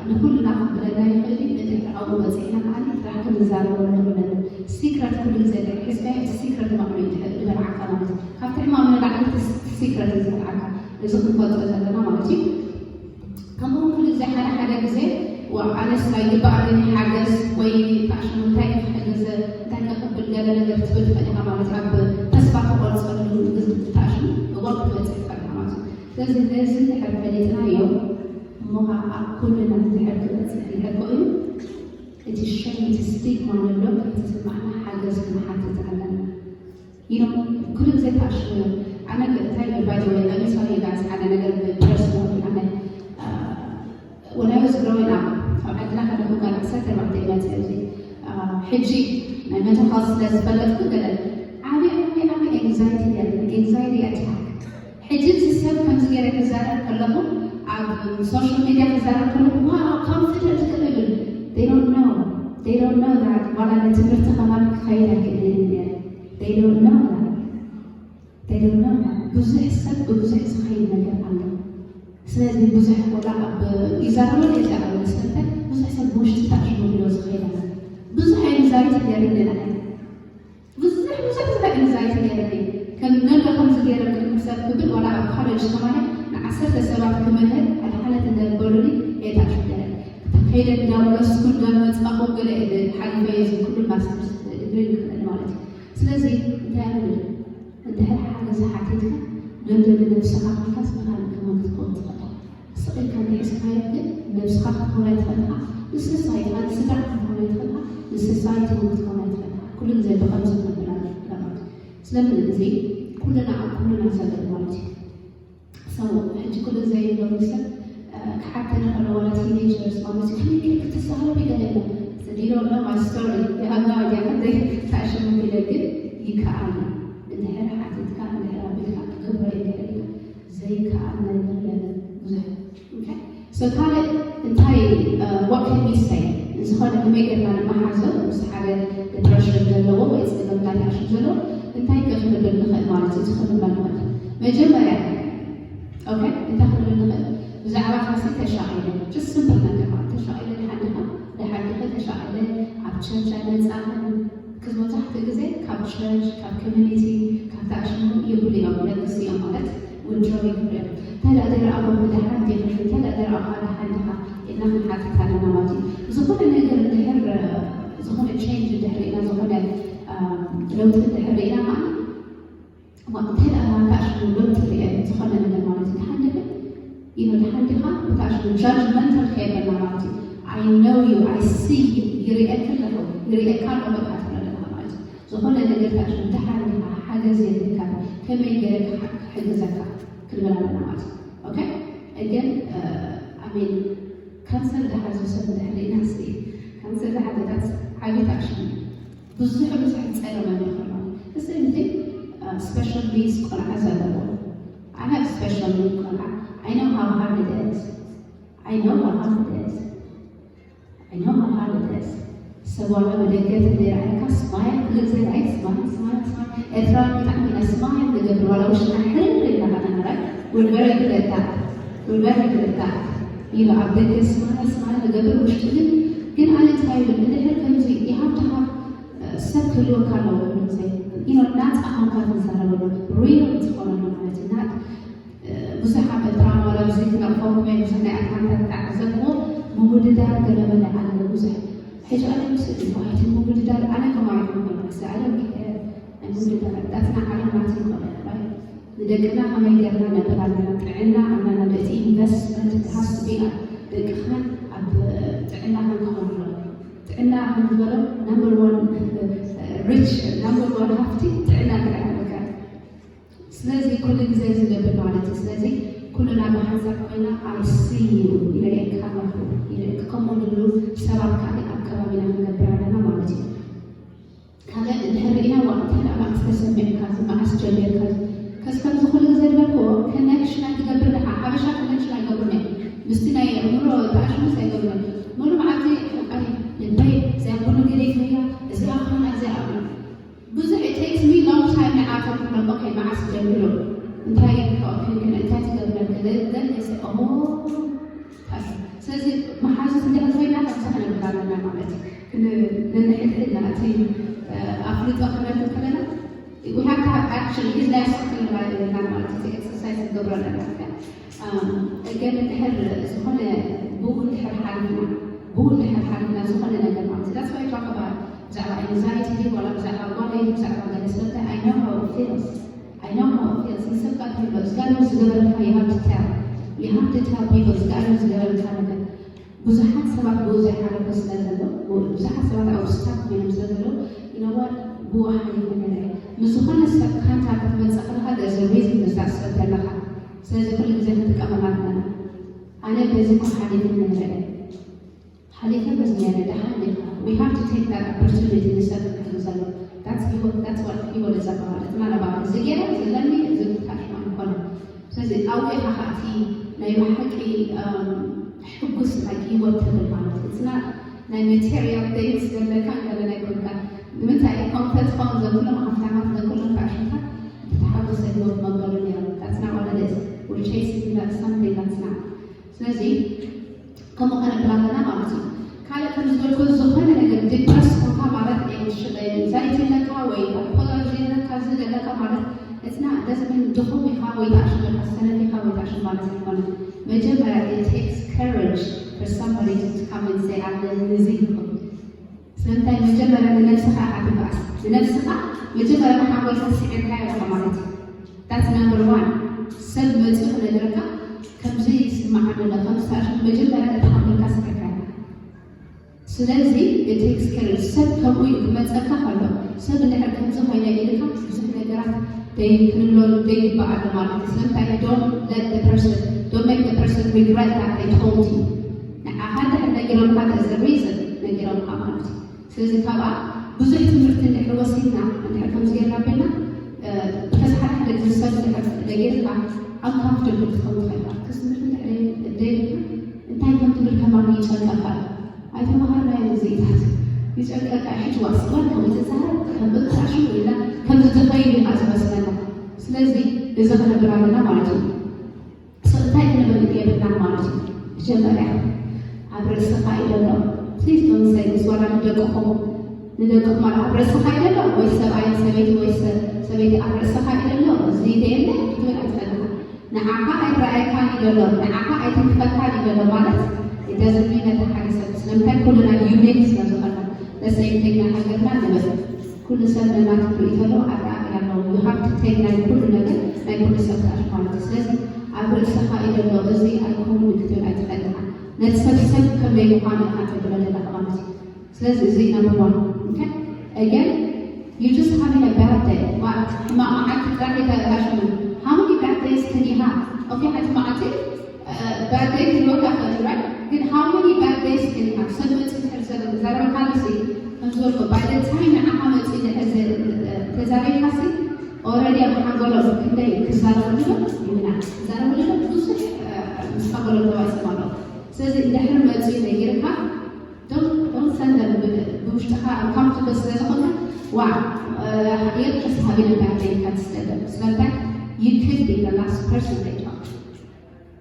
ንኩልና ክብለና ይኽእል እዩ እቲ ኣብኡ በፂሕና ከዓ ጥራሕ ክንዛረበሉ ንኽእለሉ ሲክረት ኩሉ ግዜ ድሕር ሒዝካዮ እቲ ሲክረት ባዕሉ እዩ ድሕር ዝበልዓካ ማለት እዩ ካብቲ ሕማም ንላዕሊ እቲ ሲክረት እዩ ዝበልዓካ እዚ ክንፈልጦ ዘለና ማለት እዩ ከምኡ ኩሉ ግዜ ሓደ ሓደ ግዜ ኣነስ ኣይግበኣለኒ ሓገዝ ወይ ታሽሙ እንታይ ክሕግዝ እንታይ ከኽብል ገለ ነገር ትብል ትኽእል ኢኻ ማለት ኣብ ተስፋ ትቆርፀሉ ታሽሙ እዋን ክትበፅሕ ትኽእል ኢኻ ማለት እዩ ስለዚ ነዚ እንድሕር ፈሊጥናዮ እሞ ከዓ ኣብ ኩልና እንድሕር ክበፅሕ እንድሕር ኮይኑ እቲ ሸም፣ እቲ ስቲግማ ዘሎ ከይተሰማዕና ሓገዝ ክንሓትት ኣለና። You know፣ ኩሉ ግዜ ተኣሽሙ እዮም። ኣነ እንታይ ይብል፣ by the way፣ I'm sorry you guys፣ ሓደ ነገር ብፐርሰናል ኣነ፣ አ፣ when I was growing up፣ ኣብ ዓድና ከለኹ ጓል ዓሰርተ ኣርባዕተ እየ መፅእ እዚ። አ፣ ሕጂ ናይ ሜንታል ሄልዝ ስለ ዝፈለጥኩ ገለ ዓብዪ ዓብዪ ዓብዪ ኤንግዛይቲ ነይሩ፣ ኤንግዛይቲ ኣታክ። ሕጂ እዚ ሰብ ከምዚ ገይረ ክዛረብ ከለኹ፣ ኣብ ሶሻል ሚድያ ክዛረብ ከለኹ፣ ዋው፣ ኮንፊደንት ክብል፣ they don't know፣ they don't know that ዋላ ንትምህርቲ ከማን ክኸይድ ኣይክእልን እየ ነይረ። They don't know that፣ they don't know that ብዙሕ ሰብ ብብዙሕ ዝኸይድ ነገር ኣሎ። ስለዚ ብዙሕ ዋላ ኣብ ይዛረበ ዘይዛረበ ስለምንታይ ብዙሕ ሰብ ብውሽጢ ተኣሽሙ ብሎ ዝኸይድ ኣሎ። ብዙሕ ኤንግዛይቲ ነይሩኒ ንዓይ። ብዙሕ ብዙሕ ብዙሕ ኤንግዛይቲ ነይሩኒ። ከም ነሎ ከምዚ ገይረ ቅድሚ ሰብ ክብል ዋላ ኣብ ኮሌጅ ከማን ንዓሰርተ ሰባት ክምህር ኣድሓነት እንዳበሉኒ እየ ተኣሽሙ ነይረ። ከይደ እንዳመለስኩ እንዳመጻኹ ገለ እየ ሓሊፈዮ እዚ ኩሉ ማስተርስ ዲግሪ ክኽእል ማለት እዩ። ስለዚ እንታይ እብል፣ እንድሕር ሓገዝ ሓቲትካ ነንደሊ ነብስኻ ኮይንካስ ንኻልእ ከማን ክትከውን ትኽእል። ስቕ ኢልካ እንድሕር ስኻዮ ግን ነብስኻ ክትከውን ኣይትኽእልኻ፣ ንሶሳይትኻ፣ ንስድራኻ ክትከውን ኣይትኽእልኻ፣ ንሶሳይቲ እውን ክትከውን ኣይትኽእልኻ። ኩሉ ግዜ ብኸምዚ ክንብል ኣለና። ስለምን እዚ ኩልና ኣብ ኩልና ዘሎ ማለት እዩ። So ሕጂ ኩሉ ግዜ ሎሚ ሰብ፣ እ፣ ክሓተኒ ከሎ ዋላ ቲኔጀርስ ማለት እዩ፣ ከመይ ጌርኪ ክትዛረቢ ገለ ኢለ። So they don't know my story። You have no idea ክንደይ ተኣሽሙ ኢለ፣ ግን ይከኣል። እንድሕር ሓቲትካ፣ እንድሕር ኣቢልካ፣ ክገብሮ እየ እንድሕር ኢልካ፣ ዘይከኣል ነገር የለን ብዙሕ። Okay? So ካልእ እንታይ፣ እ፣ what can we say? ዝኾነ ከመይ ጌርና ንመሓዞ ምስ ሓደ ዲፕረሽን ዘለዎ ወይ ጸገም ናይ ተኣሽሙ ዘለዎ እንታይ ከ ክንብል ንኽእል ማለት እዩ? እዚ ክንብሎ ንኽእል። መጀመርያ፣ ኦኬ፣ እንታይ ክንብል ንኽእል? ብዛዕባ ካሲ ተሻቒለ፣ just simple ነገር ማለት ተሻቒለ፣ ደሓን ዲኻ? ደሓን ዲኺ? ተሻቒለ፣ ኣብ ቸርች ኣይመጻእን። ክዝ መብዛሕትኡ ግዜ ካብ ቸርች፣ ካብ ኮሚኒቲ፣ ካብ ተኣሽሙ ይብሉ እዮም፣ ይለግሱ እዮም ማለት ውድሮ ይብሉ እዮም። እንታይ ደኣ ዘይረኣኹ ደሓን ዲኺ? እንታይ ደኣ ዘይረኣኹ ደሓን ዲኻ? ኢልና ክንሓትት ኣለና ማለት እዩ። ዝኾነ ነገር እንድሕር፣ ዝኾነ ቼንጅ እንድሕር ርኢና፣ ዝኾነ፣ እ፣ ለውጢ እንድሕር ርኢና ማለት እሞ እንታይ ደኣ ተኣሽሙ ለውጢ ርኤ ዝኾነ ነገር ማለት እዩ። ደሓን ዲኺ? You know፣ ደሓን ዲኻ? ብተኣሽሙ ጃጅመንታል ከየብለና ማለት እዩ። I know you፣ I see you፣ ይርኤካ ኣለኹ፣ ይርኤካ ኣለኹ ኢኻ ትብል ኣለኻ ማለት እዩ። ዝኾነ ነገር ተኣሽሙ ደሓን ዲኻ? ሓገዝ የድልየካ፣ ከመይ ገይረ ክሓ-፣ ክሕግዘካ ክንብል ኣለና ማለት እዩ። ኦኬ? Again፣ እ፣ I mean፣ ካንሰር ዝሓዞ ሰብ እንድሕር ርኢና፣ እስኪ ካንሰር ዝሓዘታት ዓቢ ተኣሽሙ ብዙሕ ብዙሕ ጸገም ኣለኩም። The same thing፣ uh, special needs ቆልዓ ዘለዎ። I have special need ቆልዓ። I know how hard it is። I know how hard it is። I know how hard it is። ሰብ ዋላ ብደገ እንተይረኣየካ ስማይል፣ ኩሉ ግዜ ራይት ስማይል፣ ስማይል፣ ስማይል። ኤርትራውያን ብጣዕሚ ኢና ስማይል ንገብር፣ ዋላ ውሽጥና ሕርር ኢልና ከነምራይ። We're very good at that። We're very good at that። You know፣ ኣብ ደገ ስማይል፣ ስማይል ንገብር፣ ውሽጢ ግን፣ ግን ኣነ እንታይ ይብል፣ እንድሕር ከምዚ you have to have ሰብ ክህልወካ ኣለዎ። ኩሉ ግዜ፣ you know፣ ናጻ ኮንካ ትዛረበሉ፣ ሪል ትኾነሉ ማለት እዩ። ናት-፣ ብዙሕ ኣብ ኤርትራ ዋላ ብዙሕ ክነቕፈኩም እየ፣ ብዙሕ ናይ ኣትላንታ ዝተዓዘብዎ ምውድዳር ገለ መለ ኣሎ ብዙሕ። ሕጂ ኣነ ምስ እቲ ምውድዳር ኣነ ከማይ ይኹን፣ I don't care። ናይ ምውድዳር that's not ዓለም ናት ይኾነ፣ right? ንደቅና ከመይ ጌርና ነብር ኣለና፣ ጥዕና ኣለና፣ እቲ ኢንቨስትመንት it has to be ኣብ ደቅኻን ኣብ ጥዕናኻን ክኸውን ኣለዎ። ጥዕና ከም ዝበሎ number one rich፣ number one ሃፍቲ ጥዕና ጥራሕ ኣለካ። ስለዚ ኩሉ ግዜ ዝገብር ማለት እዩ። ስለዚ ኩልና ብሓንሳብ ኮይና I see you፣ ይርእየካ ኣለኹ፣ ይርእየካ፣ ከምኡ ዝብሉ ሰባት ከዓ ኣብ ከባቢና ክንገብር ኣለና ማለት እዩ። ካልእ እንድሕር ርኢና፣ ዋ፣ እንታይ ደኣ መዓስ ተሰሚዕካ፣ እዚ መዓስ ጀሚርካ፣ ከስ ከምዚ ኩሉ ግዜ ዝበልክዎ፣ ኮኔክሽን ኣይትገብር ደኣ፣ ሓበሻ ኮኔክሽን ኣይገብሩን እዮም። ምስቲ ናይ ኣእምሮ ተኣሽሙስ ኣይገብሩን። ሙሉ መዓልቲ፣ ኣይ፣ ልበይ፣ እዚኣ ቡን ገለ ይፈያ፣ እዚኣ ኮይና፣ እዚኣ ኮይና። ብዙሕ it takes me long time ንዓቶም ክብሎም፣ ኦኬ፣ መዓስ ጀሚሩ፣ እንታይ፣ ኦኬ፣ ግን እንታይ ትገብር፣ ገለ፣ ገለ፣ ኦ፣ ስለዚ መሓዙት እንድሕር ኮይና ከምዚ ክነብር ኣለና ማለት እዩ። ክን-፣ ነንሕድሕድና እቲ፣ እ፣ ኣፍልጦ ክነርክብ ከለና we have to have action፣ ኢድና ክንብል ኣለና ማለት እዩ። እቲ ኤክሰርሳይዝ ክንገብሮ ኣለና። እም፣ ግን እንድሕር ዝኾነ ብኡ እንድሕር ሓሊፍና፣ ብኡ እንድሕር ሓሊፍና ዝኾነ ነገር ማለት እዩ። That's why I talk about ብዛዕባ ኤንግዛይቲ ድዩ ዋላ ብዛዕባ ጓለይ ድዩ ብዛዕባ ገለ ስለምንታይ I know how it feels። I know how it feels። ንሰብካ ትሕሎ፣ እግዚኣብሔር ዝገበረልካ you have to tell። You have to tell people እግዚኣብሔር ዝገበረልካ ነገር። ብዙሓት ሰባት ብኡ ዘይሓለፉ ስለ ዘለዉ፣ ብዙሓት ሰባት ኣብኡ ስታክ ኮይኖም ስለ ዘለዉ፣ you know what፣ ብኡ ሓሊፈ ነይረ እየ። ምስ ዝኾነ ሰብ ካንታ ክትመጽእ ከለኻ፣ there's a reason ነዛ ሰብ ዘለኻ። ስለዚ ኩሉ ግዜ ክንጥቀመላ ኣለና። ኣነ በዚ እኮ ሓሊፈ ነይረ እየ። ሓሊፈ በዚ ነይረ፣ ደሓን ዲኻ? We have to take that opportunity ንሰብ ክሕግዘሉ። That's ህይወት፣ that's what ህይወት ዘበሃል። It's not about እዚ ገይረ፣ እዚ ኣለኒ፣ እዚ ብታሽ ኣይኮነን። ስለዚ ኣብኡ ኢኻ ከኣ እቲ ናይ ብሓቂ ሕጉስ ናይ ህይወት ትብል ማለት እዩ። It's not ናይ material things ዘለካ ገለ ናይ ኮንካ። ንምንታይ ኮንፈርት ዞን ዘብሎም ሃብታማት ዘብሎም ፋሽንታት ብተሓጎሰ ህይወት መበሉ ነይሮም። That's not what it is. We're chasing that something that's not. ስለዚ ከምኡ ከነብል ኣለና ማለት እዩ። ካልእ ከም ዝበልኩ ዝኾነ ነገር ዲፕረስ ኮንካ ማለት ኤንዛይቲ ኣለካ ወይ ባይፖላር ኣለካ እዚ ዘለካ ማለት it's not doesn't mean ድኹም ኢኻ ወይ ታሽም ኢኻ ሰነፍ ኢኻ ወይ ታሽም ማለት ኣይኮነ። መጀመርያ it takes courage for somebody to come and say ኣለኒ እዚ ይኹን ስለምንታይ መጀመርያ ንነብስኻ ኢኻ ትበኣስ። ንነብስኻ መጀመርያ ንሓንጎልካ ስዒርካዮ ኢኻ ማለት እዩ። That's number one። ሰብ መፂኡ ክነግረካ ከምዚ ይስማዓኒ ኣሎ ከምዚ ታሽም መጀመርያ ነታ ሓንጎልካ ስዒርካዮ። ስለዚ it takes courage ሰብ ከምኡ እዩ ክመፀካ ከሎ ሰብ እንድሕር ከምዚ ኮይነ ኢልካ ብዙሕ ነገራት ደይ ክንብለሉ ደይግባእ ኣሎ ማለት እዩ። ስለምንታይ don't let the person don't make the person regret that they told you። ንዓኻ እንድሕር ነጊሮምካ there's a reason ነጊሮምካ ማለት እዩ። ስለዚ ካብኣ ብዙሕ ትምህርቲ እንድሕር ወሲድና እንድሕር ከምዚ ጌርና ቤልና ብተዝሓደ ሓደ ግዜ ሰብ እንድሕር ነጊርካ uncomfortable ክትኸውን ትኽእል ኢኻ። ክስ ትምህርቲ እንድሕር ደይብልካ እንታይ ከም ትብል ከማን ይጨንቀካ እዩ። ኣይተምሃርናዮ ግዜታት ይጨንቀካ እዩ። ሕጂ ዋስ እዋን ከምኡ ትዛረብ ከም ብጣዕሚ ኢልና ከምዚ ትኸይድ ኢኻ ዝመስለና። ስለዚ እዚ ክነብር ኣለና ማለት እዩ። So እንታይ ክንብል የብልናን ማለት እዩ። መጀመርያ ኣብ ርእስኻ እዩ ዘሎ። Please don't say this ዋላ ንደቅኹም ንደቅኹም ኣላ ኣብ ርእስኻ እዩ ዘሎ ወይ ሰብኣይ ሰበይቲ ወይ ሰበይቲ ኣብ ርእስኻ እዩ ዘሎ እዚ ደየለ ክትብል ኣይትኽእልን። ንዓኻ ኣይረኣየካን እዩ ዘሎ፣ ንዓኻ ኣይትንክፈካን እዩ ዘሎ ማለት it doesn't mean ነቲ ሓደ ሰብ ስለምንታይ ኩልና ዩኒክ ስለ ዝኾና the same thing ናይ ሃገርና ንብል ኩሉ ሰብ ነናቱ ርእይቶ ኣለዎ፣ ኣረኣእያ ኣለዎ። You have to take ናይ ኩሉ ነገር ናይ ኩሉ ሰብ ትኣሽ ማለት እዩ። ስለዚ ኣብ ርእስኻ እዩ ዘሎ እዚ ኣይከውን ክትብል ኣይትኽእልን ኢኻ። ነቲ ሰብ ሰብ ከም ዘይምዃኑ ኢኻ ተብሎ ዘለኻ ማለት እዩ። ስለዚ እዚ number one። Okay? Again, you just having a bad day. ሕማቕ መዓልቲ ጥራሕ ተጋሽሙ። How many bad days can you have? Okay, ሓንቲ መዓልቲ bad day ክህልወካ ይኽእል እዩ right? ግን how many bad days can you have? ሰብ መፂ ድሕር ሰብ ተዛረበካሉ ሲ ከም ዝበልኩ by the time ንዓኻ መፂ ድሕር ተዛሪብካ ሲ already ኣብ ሓንጎሎም ክንደይ ክዛረብሉ ዶ ይብላ ክዛረብሉ ዶ ብዙሕ ምስ ሓንጎሎም ተባይሶም ኣለዉ። ስለዚ እንድሕር መፂኡ ነጊርካ don't send them ብውሽጥኻ uncomfortable ስለ ዝኾንካ ዋ የርቅስ ሃቢነ ባርደይካ ትስደደ ስለምንታይ you could be the last person they talk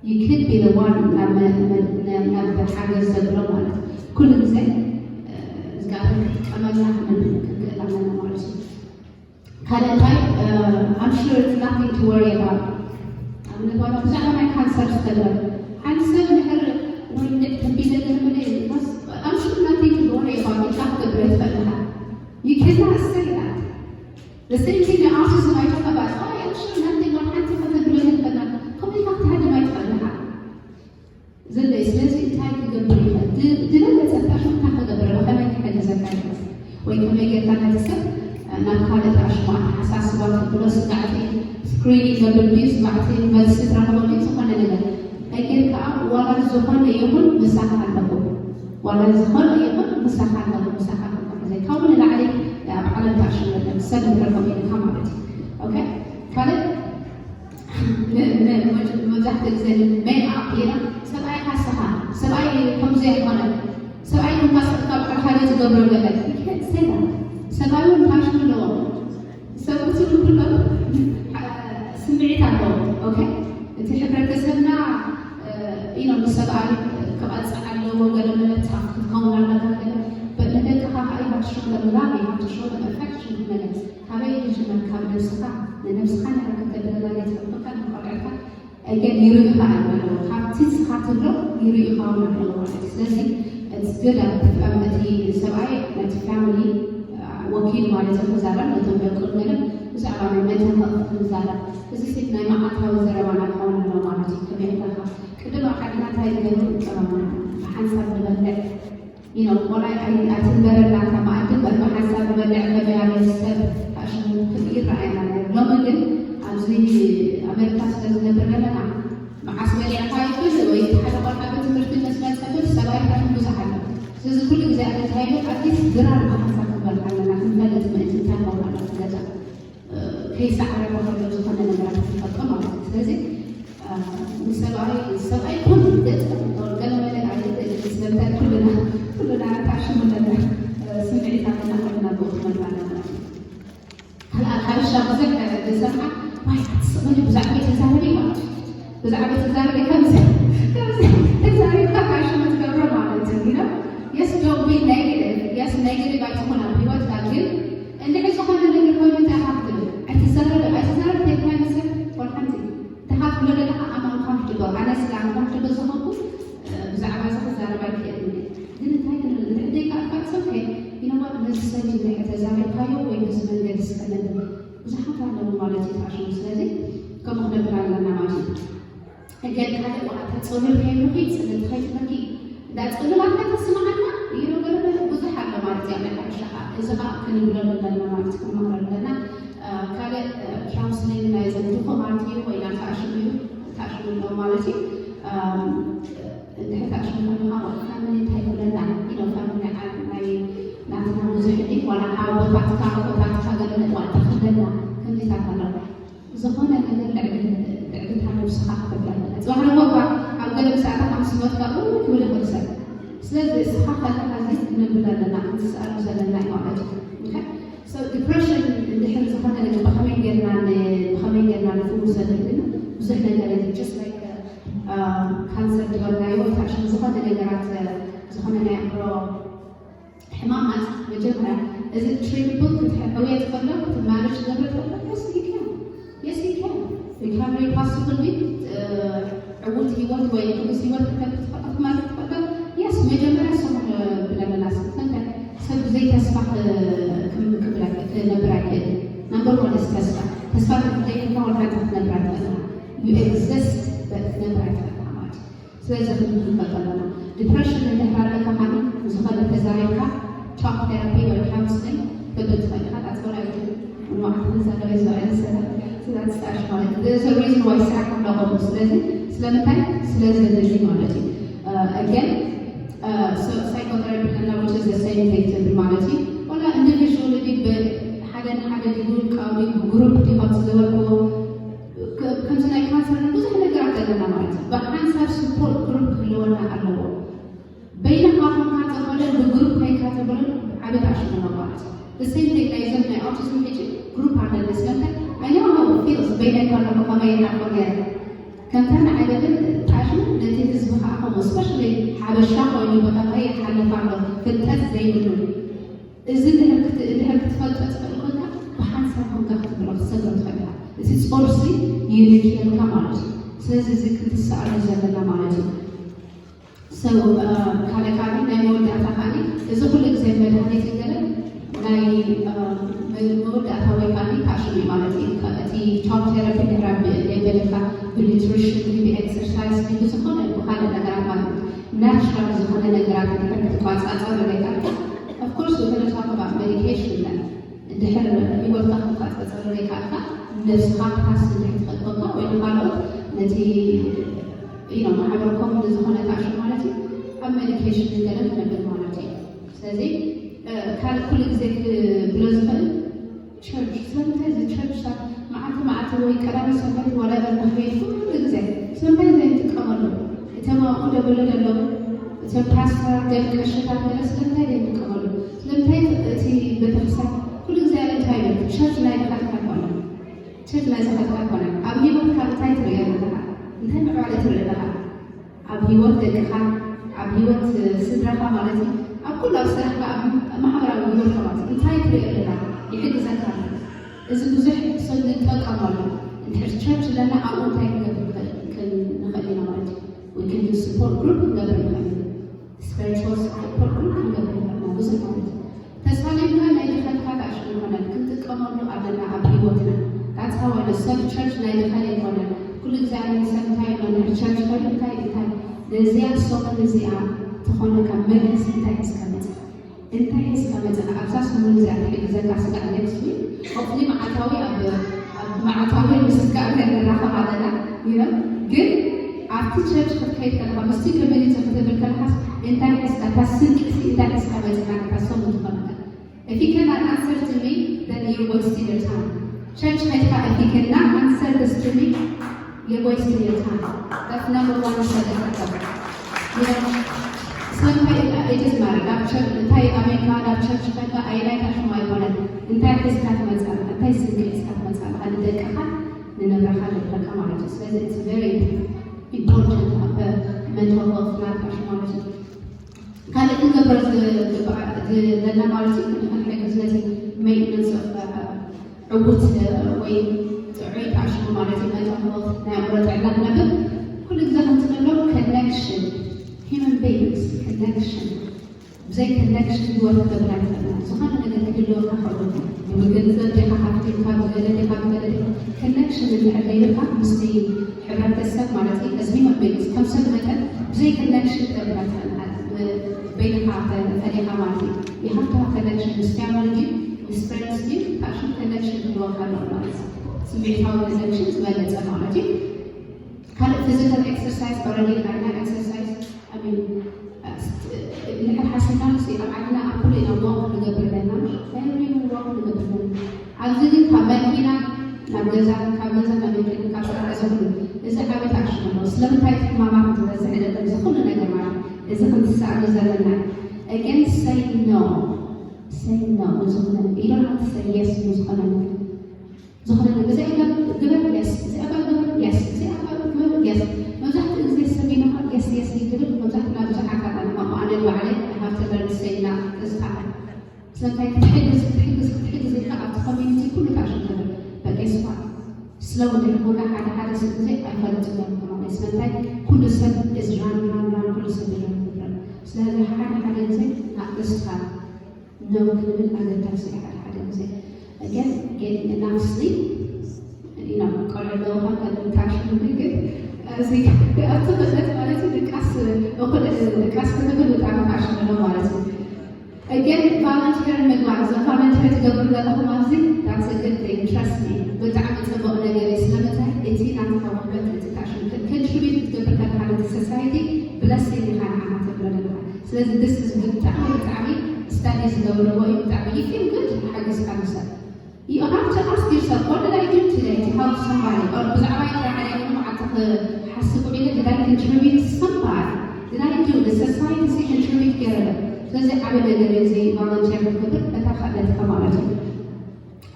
you could be the one ናብ ሓገዝ ዘብሎ ማለት ኩሉ ግዜ እግዚኣብሔር ክጥቀመልና ክንክእል ኣለና ማለት እዩ ካልእ እንታይ I'm sure it's nothing to worry about ኣብነት ዋላ ብዛዕባ ናይ ካንሰር ዝተብለ ሓንቲ ሰብ ድሕር ወይ ተቢለ ገርምለ I'm sure nothing to worry about ኢልካ ክትገብረ ትኽእል ኢኻ you cannot say that the same thing the autism I talk about oh I'm sure nothing one ሓንቲ ከተብለ ይኽእልና ከምኡ ኢልካ ክትሃድም ኣይትኽእል ኢኻ ዝለይ ስለዚ እንታይ ክገብር ይኽእል ዝበለጸ ታሽም እንታይ ክገብር ብኸመይ ክሕግዘካ ይኽእል ወይ ከመይ ጌርካ ነቲ ሰብ ናብ ካልእ ታሽሙ ኣተሓሳስባ ክብሎ ስጋዕቲ ስክሪኒንግ ዘብል ድዩ ስጋዕቲ መልሲ ትረኽበሉ ዝኾነ ነገር እግር ከዓ ዋላ ዝኾነ ይኹን ምሳኻ ኣለኹ ዋላ ዝኾነ ይኹን ምሳኻ ኣለኹ ምሳኻ ክብሎ ዘይ ካብኡ ንላዕሊ ኣብ ዓለም ታሽም የለን ሰብ ንረኸብ ኢልካ ማለት እዩ ካልእ መብዛሕትኡ ግዜ ሜክኣፕ ጌራ ሰብኣይ ካስኻ ሰብኣይ ከምዚ ኣይኮነ ሰብኣይ ኮንካ ካብ ዓርካለ ዝገብሮ ገለ ሰይዳ ሰብኣይ እውን ፋሽን ኣለዎ ሰብኡቲ ኩሎም ስምዒት ኣለዎ ኦኬ እቲ ሕብረተሰብና ኢኖ ንሰብኣይ ክቐፅዕ ኣለዎ ገለ መለታ ክትከውን ኣለካ ገለ ንደቅኻ ከዓ ይሃትሾ ለምላ ይሃትሾ ለመፈክሽን መለስ ካበይ ይጅመር ካብ ነብስኻ ንነብስኻ ንዕርክት ተደረጋገ ትሕብቶካ ንቆልዕካ እገን ይርእዩኻ ኣለዎ ካብቲ ንስኻ ትብሎ ይርእዩኻ እውን ኣለዎ ማለት እዩ ስለዚ it's good ኣብ እቲ ሰብኣይ ነቲ family ወኪሉ ማለት እዩ ክዛረብ ነቶም ደቁ ነገር ብዛዕባ ናይ mental health ክንዛረብ እዚ ሴት ናይ መዓልታዊ ዘረባና ክኸውን ኣለዎ ማለት እዩ ከመይ ኣለኻ ቅድም ኣብ ዓድና እንታይ ዝገብሩ ይቀረቡና ሓንሳብ ንበልዕ ኢኖ ቆላይ ኣይኣትንበረና እታ መኣዲ እምበር ብሓንሳብ ንበልዕ ከመያለ ሰብ ኣሽሙ ይረኣየና ነይሩ። ሎሚ ግን ኣብዚ ኣሜሪካ ስለ ዝነብር ዘለና መዓስ በሊዕካ ይብል ወይ ሓደ ቆልዓ ቤት ትምህርቲ ምስ መፀ ግን ሰብኣይ ታትን ብዙሕ ኣሎ። ስለዚ ኩሉ ግዜ ኣደታይነት ኣትሊስት ድራር ብሓንሳብ ክንበልዕ ኣለና ክንፈልጥ ምእንቲ እንታይ ከውን ኣሎ ፍለጠ ከይሰዓረ ከሎ ዝኾነ ነገራት ክፈጥሮ ማለት እዩ። ስለዚ ንሰብኣይ ሰብኣይ ይኹን ገለ መለ ኣይብል ስለምንታይ ኩልና ኩልና ታሽሙ ኣለና ስምዒታትና ኩልና ብኡ ክመጣ ኣለና። ካልኣ ሓበሻ ብዙሕ ዝሰምዓ ዋይ ትስቕኒ ብዛዕባ ተዛረቢ ማለት እዩ። ብዛዕባ ተዛረቢ ከምዚ ከምዚ ተዛሪብካ ታሽሙ ትገብሮ ማለት እዩ። You know? Yes, don't be negative. Yes, negative ኣይትኹን ኣብ ህይወትካ ግን እንድሕር ዝኾነ ነገር ኮይኑ እንታይ ኢኻ ክትብል? ኣይትዛረብ ኣይትዛረብ ተይልካ ይመስል ወላ ሓንቲ። እንታይ ኢኻ ትብሎ ዘለኻ? I'm uncomfortable። ኣነ ስለ uncomfortable ዝኾንኩ ብዛዕባ እዚ ክዛረብ ኣይክእልን እየ። ግን እንታይ ክንብል እንድሕር ደይከኣልካ it's okay። You know what? ነዚ ሰብ እዚ እንድሕር ተዛሪብካዮ ወይ በዚ መንገዲ እስከ ነብል ብዙሓት ኣለዉ ማለት እዩ ፋሽኑ። ስለዚ ከምኡ ክነብል ኣለና ማለት እዩ። ገል ሓደ ቆልዓ ተጸሉል ከይብሉኺ ጽልል ከይትብለኪ እንዳ ጽሉላት ከተስምዓና ይነገርና ብዙሕ ኣሎ ማለት እዩ። ኣብ ናይ ሓበሻ ከዓ እዚ ከዓ ክንብለሉ ኣለና ማለት እዩ። ክንመኽረሉ ኣለና። ካልእ ካውንስሊንግ ናይ ዘድኹ ማለት እዩ ወይ ናብ ተኣሽሙ እዩ ተኣሽሙ ኣለዉ ማለት እዩ። እንድሕር ተኣሽሙ ከለኻ ቆልዓ ፋሚሊ እንታይ ይብለና ኢሎ ፋሚሊ ናይ ናትና ብዙሕ ድዩ ዋላ ሓወቦታትካ ኣቦታትካ ገለ ዋላ ተኽብለና ከምዚታት ኣለዉ። ዝኾነ ነገር ልዕሊ ልዕሊ እታ ነብስኻ ክትብላ ኣለካ። ጽባሕ ረቡዕ እኳ ኣብ ገለ ምስ ኣተኻ ምስ ሞትካ እው ክብል ይኽእል ሰብ። ስለዚ እስኻ ከለኻ እዚ ክንብል ኣለና፣ ክንስኣሉ ዘለና እዩ ማለት እዩ። ኦኬ? So ዲፕረሽን እንድሕር ዝኾነ ነገር ብኸመይ ጌርና ን- ብኸመይ ጌርና ንፍውሶ ንብል ብዙሕ ነገር እዩ። Just like ካንሰር ዝበልናዮ ወይ ታሽም ዝኾነ ነገራት ዝኾነ ናይ ኣእምሮ ሕማማት መጀመርያ እዚ ትሪትብል ክትሕውየ ትኽእሎ ክትማለሽ ትገብረ ትኽእሎ yes you can yes you can you can very possibly ዕውት ህይወት ወይ ቅዱስ ህይወት ክትከፍት ትኽእሎ ክትማለሽ ትኽእሎ yes መጀመርያ ስሙ ብለመላስ ምክንያት ሰብ ብዘይ ተስፋ ክነብር ኣይክእል number one is ተስፋ ተስፋ ዘይብልካ ወላ ሓንቲ ክትነብር ኣይትኽእል you exist but ክትነብር ኣይትኽእል ማለት እዩ ስለዚ ክንፈልጥ ኣለና ዲፕረሽን እንድሕር ኣለካ ካኒ ዝኾነ ተዛሪብካ ቶክ ቴራፒ ወይ ካውንስሊንግ ክብል ትኽእል ኢኻ ኣፅበራ እዩ ንባዕልካ ተዛረበ ዝበለ ሰለ ስለዚ ፃሽ ማለት እዚ ሪዝን ዋይ ስራሕ ኣለቆም ስለዚ ስለምንታይ ስለዚ እንደዚ ማለት እዩ again psychotherapy እና which is the same thing ትብል ማለት እዩ ወላ individually ድዩ ብሓደ ንሓደ ድዩ ብውልቃዊ ድዩ ብግሩፕ ድዩ ከምዚ ዝበልክዎ ከምዚ ናይ ካንሰር ብዙሕ ነገራት ኣለና ማለት እዩ ብሓንሳብ support group ክህልወና ኣለዎ በይንኻ ኮንካ ተበለን ብግሩፕ ኮይንካ ተበለን ዓቢ ታሽሙ ነው ማለት እዩ the same thing ናይ ዘን ናይ autism ሕጂ group ኣለና ስለምንታይ I know how it feels በይነይ ከለኹ ከመይ ይሓልፎ ነይረ ከምታ ንዓይ ግን ጣሽሙ ነቲ ህዝቢ ከዓ ከምኡ especially ሓበሻ ኮይኑ ብኸመይ ይሓልፍ ኣሎ ፍልጠት ዘይብሉ እዚ እንድሕር ክትፈልጦ ትኽእል ኮንካ ብሓንሳብ ኮንካ ክትብሎ ክትሰግሮ ትኽእል ኢኻ እቲ ጾርሲ ይልክየልካ ማለት እዩ ስለዚ እዚ ክትሰኣሎ ዘለና ማለት እዩ ሰው ካልእ ካልእ ናይ መወዳእታ ካልእ እዚ ኩሉ ግዜ መድሃኒት ገለ ናይ መወዳእታ ወይ ካልእ ታሽሙ ማለት እዩ እቲ ቶክ ቴራፒ ድሕራ የበለካ ብኒትሪሽን ብኤክሰርሳይዝ ብዝኾነ ብካልእ ነገራት ማለት ናቹራል ዝኾነ ነገራት ክትቋፃፀር ሌካ ኦፍኮርስ ወተለሳኩ ባ ሜዲኬሽን ለ እንድሕር ህይወትካ ክትቋፃፀር ሌካልካ ነብስኻ ክታስ እንድሕር ትኽእል ኮንካ ወይ ንካልኦት ነቲ you know ማሕበረኮም ንዝኾነ ታሽ ማለት እዩ ኣብ ሜዲኬሽን ገለ ክነብል ማለት እዩ ስለዚ ካልእ ኩሉ ግዜ ክብሎ ዝኽእል ቸርች ስለምንታይ እዚ ቸርች መዓልቲ መዓልቲ ወይ ቀዳሚ ሰንበት whatever ንኸይድ ኩሉ ግዜ ስለምንታይ ዘይንጥቀመሉ እቶም ኣብኡ ደብሉ ዘለዉ እቶም ፓስተራት ገለ ቀሽታት ገለ ስለምንታይ ዘይንጥቀመሉ ስለምንታይ እቲ ቤተክርስትያን ኩሉ ግዜ እንታይ ይብል ቸርች ናይ ድኻትካ ኣይኮነን ቸርች ናይ ዝኸድካ ኣይኮነን ኣብ ሂወትካ እንታይ ትርኢ ኣለኻ እንታይ ምዕባለ ትርኢ ኣለኻ ኣብ ህይወት ደቅኻ ኣብ ህይወት ስድራኻ ማለት እዩ ኣብ ኩሉ ኣብ ስራሕካ ኣብ ማሕበራዊ ህይወትካ ማለት እዩ እንታይ ትርኢ ኣለኻ ይሕግዘካ ኣሎ እዚ ብዙሕ ሰብ ንጠቀመሉ እንድሕር ቸርች ኣለና ኣብኡ እንታይ ክንገብር ንኽእል ንኽእል ኢና ማለት እዩ we can do support group ክንገብር ንኽእል ኢና spiritual support group ክንገብር ንኽእል ኢና ብዙሕ ማለት እዩ ተሳሊምካ ናይ ድኸልካ ታሽሙ ይኮነን ክንጥቀመሉ ኣለና ኣብ ህይወትና that's how I know ሰብ ቸርች ናይ ድኸል ኣይኮነን ኩሉ ግዜ ኣነ ሰብ እንታይ ይብሎ እንድሕር ቸርች ከይዱ እንታይ እንታይ ነዚኣ ሶምን እዚኣ ዝኾነ ካብ መንግስቲ እንታይ ሒዝካ መጽእ እንታይ ሒዝካ መጽእ ኣብዛ ሰሙን እዚኣ ትሕግዘካ ስጋዕ next week hopefully መዓታዊ ኣብ ኣብ መዓታዊ ምስ እግዚኣብሔር ንራኸብ ኣለና you know ግን ኣብቲ ቸርች ክትከይድ ከለኻ ምስቲ community ክትብል ከለኻስ እንታይ ሒዝካ እታ ስንቂ እንታይ ሒዝካ መጽእካ ነታ ሰሙን ዝኾነካ If you cannot answer to me, then you're wasting your time. Church ኸይድካ if you cannot answer this to me, you're wasting your time. That's number one ሰደቀ ስለምንታይ ኢደስ ማረ ናብ ቸርች እንታይ ኣበይካ ናብ ቸርች ከካ ኣየናይ ታሽሙ ኣይኮነን እንታይ ሒዝካ ትመፅእ እንታይ ስንቂ ሒዝካ ትመፅእ ንደቅኻ ንነብረኻ ንብረካ ማለት እዩ ስለዚ it's very important ኣብ mental health ናትካ ማለት እዩ ካልእ ክንገብሮ ዝግባእ ዘለና ማለት እዩ ንክንሕግዝ ነቲ maintenance of ዕውት ወይ ጥዑይ ጣዕሽሙ ማለት እዩ mental health ናይ ኣእምሮ ጥዕና ክነብር ኩሉ ግዜ ከምትብሎ connection human beings connection ብዘይ connection ህይወት ክገብር ኣይትኽእልና ዝኾነ ነገር ክህልወካ ከሎ ብገንዘብ ዲኻ ሃብቲካ ብገለ ዲኻ ብገለ ዲኻ connection እንድሕር ዘይብልካ ምስቲ ሕብረተሰብ ማለት እዩ as human beings ከም ሰብ መጠን ብዘይ connection ክገብር ኣይትኽእልና በይንኻ ፈሊኻ ማለት እዩ you have to have connection ምስ family ድዩ ምስ friends ድዩ ታሽም connection ክህልወካ ኣለዎ ማለት እዩ ስምዒታዊ connection ዝበለፀ ማለት እዩ ካልእ physical exercise already ኢልና exercise I mean እንድሕር ሓሲብና ሲ ኣብ ዓድና ኣብ ኩሉ ኢና walk ንገብር ኣለና very walk ንገብር ኣለና ኣብዚ ግን ካብ መኪና ናብ ገዛ ካብ ገዛ ናብ መኪና ካብ ስራሕ እዚ ኩሉ እዚ ዓበታ ኣሽሙ ኣለዎ ስለምንታይ እቲ ሕማማት ዝበዝሕ ደቂ እዚ ኩሉ ነገር ማለት እዚ ክንትሰኣሉ ዘለና again say no say no ንዝኾነ you don't have to say yes ንዝኾነ ነገር ዝኾነ ነገር እዚኣ ጋር ግበር yes እዚኣ ጋር ግበር yes እዚኣ ጋር ግበር yes መብዛሕትኡ ግዜ ሰብ ኢልካ yes yes ይትብል መብዛሕትና ብዙሕ ኣጋጣሚ ከምኡ ኣነ ንባዕለይ I have to learn to say no this time ስለምንታይ ክትሕግዝ ክትሕግዝ ክትሕግዝ ኢልካ ኣብቲ community ኩሉ ታሽም ትብል but guess what slow ድሕር ኮንካ ሓደ ሓደ ሰብ ግዜ ኣይፈልጥን እዮም ከማለት ስለምንታይ ኩሉ ሰብ is run run run ኩሉ ሰብ ይረን ስለዚ ሓደ ሓደ ግዜ not this time no ክንብል ኣገዳሲ እዩ ሓደ ሓደ ግዜ ግን ግን enough sleep you know ቆልዑ ኣለውኻ ከልምታሽ ግን እዚ ኣብቲ ክእለት ማለት እዩ ድቃስ እኹል ድቃስ ክትብል ብጣዕሚ ፋሽን ኣሎ ማለት እዩ ግን volunteer ምግባር እዞም volunteer ትገብሩ ዘለኹም ኣብዚ that's a good thing trust me ብጣዕሚ ፅቡቅ ነገር እዩ ስለምንታይ እቲ ናትካ ውህበት እቲ ታሽም contribute ክትገብር ከለካ ነቲ society blessing ኢኻ ንዓኻ ተብሎ ዘለካ ስለዚ this is ብጣዕሚ ብጣዕሚ study ዝገብርዎ እዩ ብጣዕሚ you feel good ሓገዝካ ንሰብ You have to ask yourself, what did I do today to help somebody? Or ብዛዕባ ጥራሕ ኣነ መዓልቲ ክሓስብ ውዒለ did I contribute to somebody? Did I do the society ሲ contribute ገይረ ዶ? ስለዚ ዓቢ ነገር እዩ እዚ volunteer ክትገብር በታ ክእለትካ ማለት እዩ።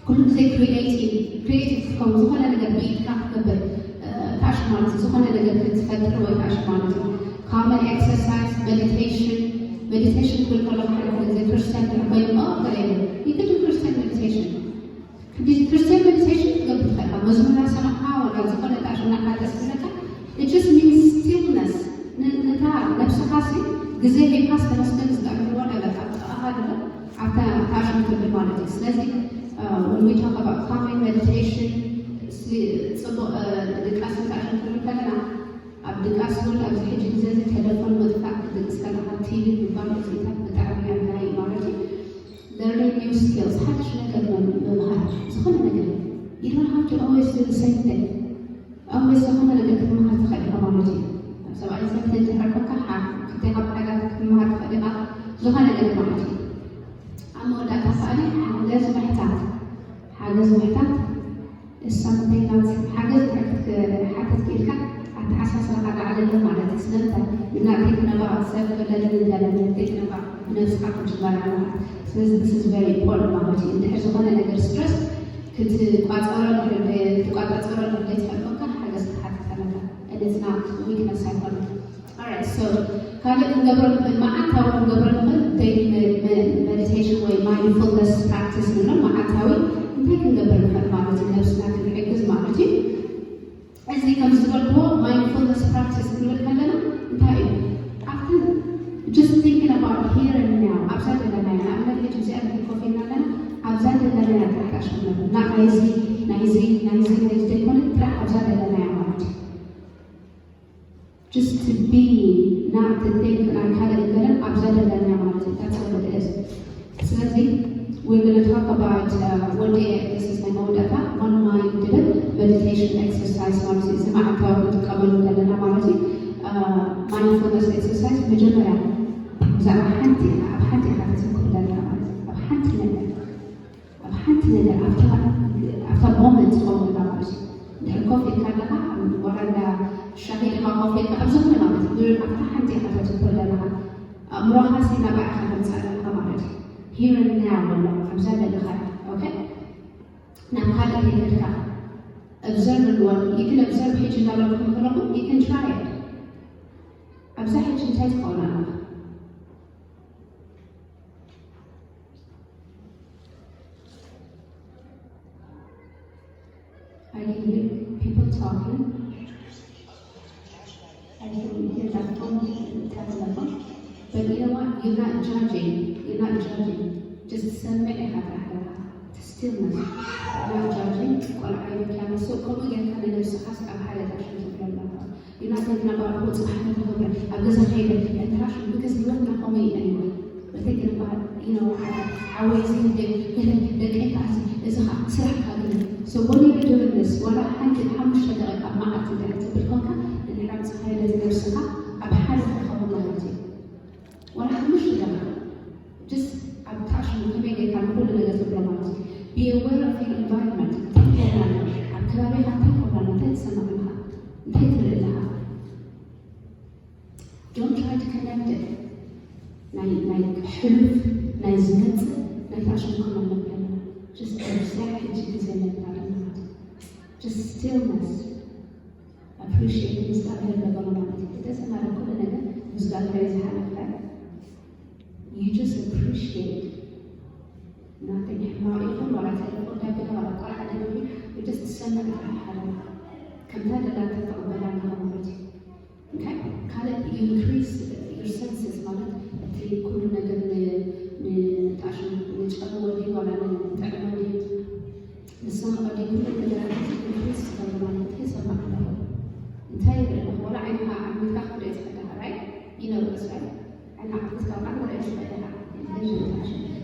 ኩሉ ግዜ creative creative ክትከውን ዝኾነ ነገር ብኢድካ ክትገብር ታሽ ማለት እዩ። ዝኾነ ነገር ክትፈጥር ወይ ታሽ ማለት እዩ። Common exercise, meditation, meditation ክብል ከለኹ ሓደ ሓደ ግዜ ክርስቲያን ድሕር ኮይኑ ኦ ገለ ኢሉ you can do Christian meditation Christian meditation ክትገብር ትኽእል ኢኻ። መዝሙር እናሰማዕካ ወላ ዝኾነ ጣሽ እናሓደስ ክብለካ it just means stillness ነታ ነብስኻ ሲ ግዜ ሂብካ ዝተመስገን ዝጠዕምዎ ነገር ኣብ ጥቓኻ ድሎ ኣብታ ታሽ ትብል ማለት እዩ። ስለዚ when we talk about calming meditation ጽቡቕ ድቃስ ምጣሽ ክንብል ከለና ኣብ ድቃስ እውን ኣብዚ ሕጂ ግዜ እዚ ተለፎን ምጥፋእ ክትድቅስ ከለኻ ቲቪ ምባል እዚታት ብጣዕሚ ኣድላይ ማለት እዩ። Learning new skills ሓድሽ ነገር ምምሃር ዝኾነ ነገር you don't have to always do the same thing always ዝኾነ ነገር ክትመሃር ትኽእል ኢኻ ማለት እዩ ሰብኣይ ሰብ ተጀሃርካ ክልቴኻ ብሓዳር ክትመሃር ትኽእል ኢኻ ዝኾነ ነገር ማለት እዩ ኣብ መወዳእታ ከኣኒ ሓገዝ ምሕታት ሓገዝ ምሕታት እሳ ምተይናት ሓገዝ ክትሓተት ክኢልካ ኣተሓሳስባኻ ዳዕለለ ማለት እዩ ስለምንታይ እናቴክ ነባ ሰብ ፈለለኒ እንዳለ ቴክ ነባ ብነብስኻ ክትጅመር ኣለካ ስለዚ this is very important ማለት እዩ እንድሕር ዝኾነ ነገር stress ክትቋፀሮ ክትቋፃፀሮ ዘይትፈልወካ ሓገዝ ክትሓትት ኣለካ and it's not weakness ኣይኮነ Alright, so ካልእ ክንገብሮ ንኽእል መዓልታዊ ክንገብሮ ንኽእል daily meditation ወይ mindfulness practice ንብሎ መዓልታዊ እንታይ ክንገብር ንኽእል ማለት እዩ ነብስና ክንሕግዝ ማለት እዩ እዚ ከም ዝበልክዎ mindfulness practice ክንብል ከለና እንታይ እዩ ኣብቲ just thinking about here and now ኣብዛ ዘለና ኢና ንኣብነት ሕጂ እዚኣ ኮፍ ኢና ኣለና ኣብዛ ዘለና እያ ጥራሕ ዳሽም ነብር ናይዚ ናይዚ ናይዚ ናይዚ ዘይኮነ ጥራሕ ኣብዛ ዘለና እያ ማለት እዩ Just to be, not to think ናይ ካልእ ገለን ኣብዛ ዘለና ማለት እዩ። That's what it is. ስለዚ we're going to talk about uh, ወዲ this is my መወዳእታ one minded meditation exercise ማለት እዩ። እዚ መዓልታዊ ክንጥቀመሉ ዘለና ማለት እዩ። Uh, mindfulness exercise መጀመርያ ብዛዕባ ሓንቲ ኢኻ ኣብ ሓንቲ ኢኻ ተዘክር ዘለና ማለት እዩ። ኣብ ሓንቲ ነገር ኣብ ሓንቲ ነገር ኣብታ moment ትኸውን ኣለኻ ማለት እዩ። እንድሕር ኮፍ ኢልካ ኣለኻ፣ ዋላ እንዳ ሻሂ ኢኻ ኮፍ ኢልካ፣ ኣብ ዝኾነ ማለት እዩ። ኣብታ ሓንቲ ኢኻ ተትኮል ኣለኻ። ኣእምሮኻ ሲ ናባዕኻ ከምፅእ ኣለኻ ማለት እዩ። Here and now ኣሎ፣ ኣብዛ ዘለኻ። Okay? ናብ ካልእ ከይከድካ observe ንዋን። You can observe ሕጂ እናበልኩም ከለኹም you can try it። ኣብዛ ሕጂ እንታይ ትኸውን ኣለኻ? I can hear people talking. I can hear that phone tapping the phone. But you know what? You're not judging. You're not judging. Just ሰምዕ ኢኻ ጥራሕ ኣለኻ። Stillness. Not judging. ቆልዓ ይብካ። So ከምኡ ጌርካ ንነብስኻ ኣብ ሓደ ዳሽን ትብሎ ኣለኻ። You're not thinking about what's behind the camera. ኣብ ገዛ ከይደ እንተራሽ because ህይወትና ከምኡ እዩ። Anyway, we're thinking about, you know, ሓወይ እዚ ደቀይ ከዓሲ እዚ ከዓ ስራሕ ካግነ። So when you're doing this ዋላ ሓንቲ ሓሙሽተ ደቂቃ ኣብ መዓልቲ እንድሕር ትብል ኮንካ እንድሕር ኣምፅኻዮ ነቲ ነብስኻ ኣብ ሓደ ትኸውን ማለት እዩ። ዋላ ሓሙሽተ ደቂቃ just ኣብ ታሽሙ ከመይ ጌርካ ንኩሉ ነገር ትብሎ ማለት እዩ። Be aware of your environment። እንታይ ይኸውን ኣሎ? ኣብ ከባቢኻ እንታይ ይኸውን ኣሎ? እንታይ ትሰምዕ ኣለኻ? እንታይ ትርኢ ኣለኻ? Don't try to connect it። ናይ ናይ ሕሉፍ ናይ ዝመጽእ ናይ ታሽሙ ክመለክ ኣለና። Just ኣብዚኣ ሕጂ ግዜ ነብላ ኣለና። Just stillness። Appreciate ምስጋና ገበሩ ማለት እዩ። ተሰማረ ኩሉ ነገር ምስጋና እዩ ዝሓለፈ። You just appreciate። ናተይ ሕማቕ ይኹን ዋላ ተለፎን ዳቢላ ዋላ ቆልዓ ደብሪ just ትሰምዕ ጥራሕ ሓለና። ከምታ ደላ ተተቕበላ ኣለኻ ማለት እዩ። Okay? ካልእ you increase your senses ማለት እቲ ኩሉ ነገር ን- ንጣዕሚ ንጨርዎ ድዩ ዋላ ንጥዕና ድዩ ንሰምዖ ድዩ ኩሉ ነገራት increase ዝገብሩ ማለት እንታይ ይሰማዕ ኣለኹ እንታይ ይርኢ ኣለኹ ዋላ ዓይንኻ ዓሚትካ ክትርኢ ትኽእል ኢኻ right? ይነብር እስራኤል ዓይንኻ ዓሚትካ ከዓ ክትርኢ ትኽእል ኢኻ።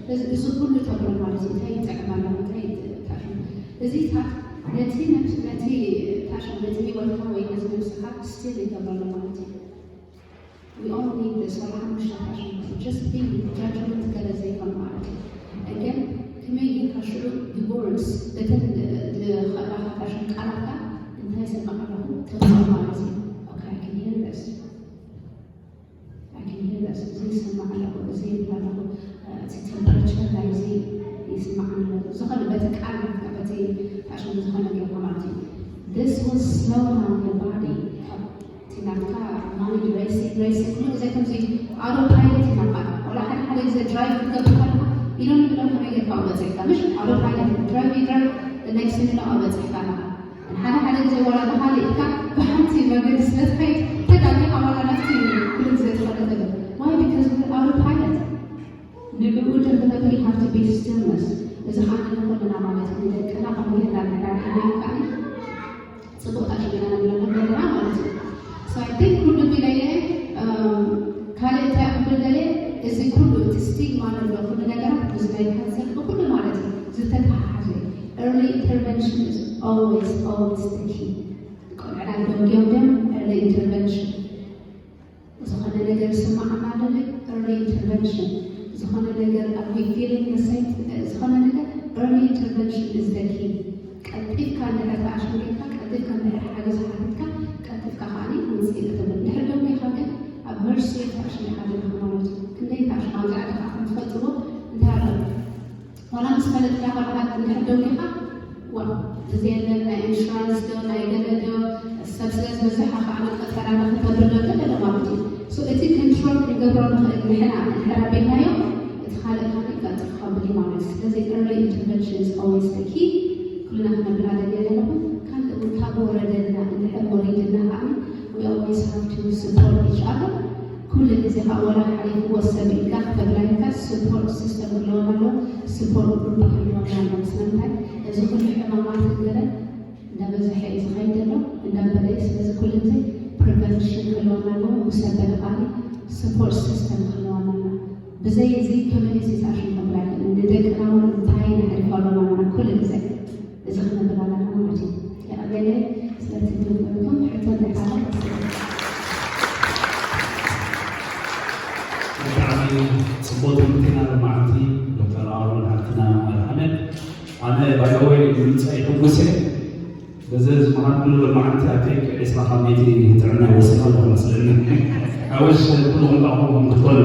ስለዚ እዚ ኩሉ ተብሎ ማለት እዩ እንታይ ይጥዕም ኣለኹ እንታይ ይጥዕም እዚታት ነቲ ነቲ ታሽም ነቲ ህይወትካ ወይ ነቲ ነብስኻ still ይገብረሉ ማለት እዩ። We all need this. Wala ሓሙሽተ ታሽም just be judgment ገለ ዘይኮነ ማለት እዩ። Again ከመይ ጌርካ ሽዑ the words በተን ዝኸእላኻ ታሽም ቃላትካ እንታይ ይሰማዕ ኣለኹ ተብሎ ማለት እዩ። Okay, I can hear this. I can hear this. እዚ ይሰማዕ ኣለኹ፣ እዚ ይብል ኣለኹ፣ እቲ temperature ናይዚ ይስማዕ ኣሎ። ዝኾነ በቲ ቃል ናትካ በቲ ፋሽን ዝኾነ ጌርካ ማለት እዩ። This will slow down your body. እቲ ናትካ mind racing racing ኩሉ ግዜ ከምዚ auto pilot እዩ ናትካ። ወላ ሓደ ሓደ ግዜ drive ክትገብር ከለኻ ኢሎም ኢሎም ከመይ ጌርካ በፂሕካ ምሽ auto pilot drive drive next thing you know በፂሕካ ኣለኻ። ሓደ ሓደ ግዜ ዋላ ብኻልእ ኢልካ ብሓንቲ መገዲ ስለ ትኸይድ ተጋጊኻ ዋላ ናብቲ ኩሉ ግዜ ትኸዶ ተብል። Why? Because we're auto pilot። ንብኡ ደንበ you have to be stillness። እዚ ከዓ ንኩልና ማለት እዩ ንደቅና ከምኡ ጌርና ንሕዳር ከመይ ከዓ ፅቡቅ ኣሽግና ንብለና ዘለና ማለት እዩ። So I think ኩሉ ቢለየ ካልእ እንታይ ክብል ደልየ እዚ ኩሉ እቲ stigma ንብሎ ኩሉ ነገራት ምስ ናይ ካንሰር ብኩሉ ማለት እዩ ዝተተሓሓዘ እዩ። Early intervention is always always the key። ቆልዕና ደንጊዮም ድዮም early intervention ዝኾነ ነገር ይስማዓና ኣሎ early intervention ዝኾነ ነገር are we feeling the same ዝኾነ ነገር early intervention is the key። ቀልጢፍካ እንድሕር ተኣሽሚርካ ቀልጢፍካ እንድሕር ሓገዝ ሓቲትካ ቀልጢፍካ ከዓኒ ውፅኢት ክትብል እንድሕር ደንጊኻ ግን ኣብ mercy ተኣሽሚርካ ዘለኻ ማለት እዩ። ክንደይ ተኣሽማ ኣብዛ ዓዲ ከዓ ከምትፈልጥዎ እንታይ ኣሎ ዋላ ምስ ፈለጥካ ባዕልኻ እንድሕር ደንጊኻ ዋ እዚ የለን ናይ insurance ዶ ናይ ገለ ዶ ሰብ ስለ ዝበዝሕ ኣኻ ኣነ ቀጠራ ንክገብር ዶ ገለ ዶ ማለት እዩ። So እቲ control ክንገብሮ ንኽእል ንሕና እንድሕር ኣቢልናዮ እቲ ካልእ ካልእ ቀልጢፉ ከብል እዩ ማለት እዩ። ስለዚ early intervention is always the key። ኩልና ክነብላ ደልየ ዘለኹ ካልእ እውን ካብ ወረደልና እንድሕር ወሪድና ከዓ we always have to support each other። ኩሉ ግዜ ከዓ ወላ ሓሊፍዎ ሰብ ኢልካ ክተብላይካ support system ክህልወና ኣለዎ። Support group ክህልወና ኣለዎ። ስለምንታይ እዚ ኩሉ ሕማማት ገለ እንዳበዝሐ እዩ ዝኸይድ ዘሎ እንዳበለ እዩ። ስለዚ ኩሉ ግዜ prevent ሪሌሽን ክህልወና ኣለዎ፣ ምስ ኣበለ ካሊ ሰፖርት ሲስተም ክህልወና ኣለዎ። ብዘይ እዚ ኮሚኒቲ ሳሽን ክብል ኣይክእልን። ንደቅና እውን እንታይ ነሕልፎ ኣለና ኩሉ ግዜ። እዚ ክንብል ኣለና ማለት እዩ። የቐበለ ስለቲ ትምህርትኩም ሕቶ እንታይ ካለ? ብጣዕሚ ጽቡቅ ትምህርቲና ሎማዓንቲ ዶክተር ኣሮን ሓፍትና ኣድሓነ። ኣነ ባይዘወይ ንምምጻእ ይሕጉስ እየ። በዚ ዝመሃርኩሉ ሎማዓንቲ ኣቴክ ዒስራ ካብ ሚእቲ ጥዕና ይወስድ ኣለኹ መስለኒ። ኣወሽ ኩሉ ቋንቋኹም ክትኮኑ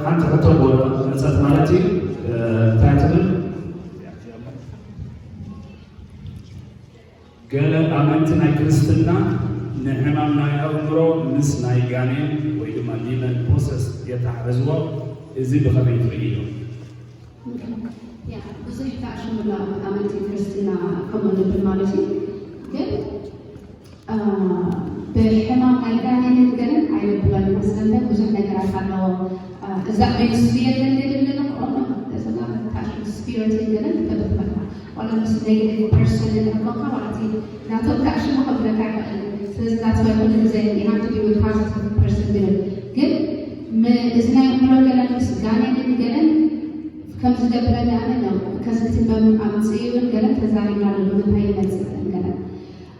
ሓንቲ ሕቶ መጸት ማለት እዩ። እንታይ ትብል? ገለ ኣመንቲ ናይ ክርስትና ንሕማም ናይ ኣእምሮ ምስ ናይ ጋኔን ወይ ድማ ዲመን ፕሮሰስ የተሓሕዝዎ። እዚ ብኸመይ ትርእይዮ? ያ ብዙሕ ተኣሽሙላ ኣመንቲ ክርስትና ከምኡ ንብል ማለት እዩ። ግን ብሕማም ናይ ጋኔንን ገለን ኣይነብሎን። ማስተንተ ብዙሕ ነገራት ኣለዎ። እዛ ሚኒስትሪ የለን ንብል ንኽእሎ እዛ ታሽ ስፒሪት ገለን ተበትበታ ዋላ ምስ ኔጌቲቭ ፐርሰን ንሕኮካ ዋላ እቲ ናቶም ታሽሙ ከብለካ ይኽእል። ስለዚ that's why ኩሉ ግዜ you have to be with positive person ንብል። ግን እዚ ናይ ኣእምሮ ገለን ምስ ጋኔንን ገለን ከም ዝገብረኒ ኣነ ነው። ከዚ ትንበብ ኣምፅእውን ገለን ተዛሪብና ኣሎ ብምንታይ ይመፅእ ገለን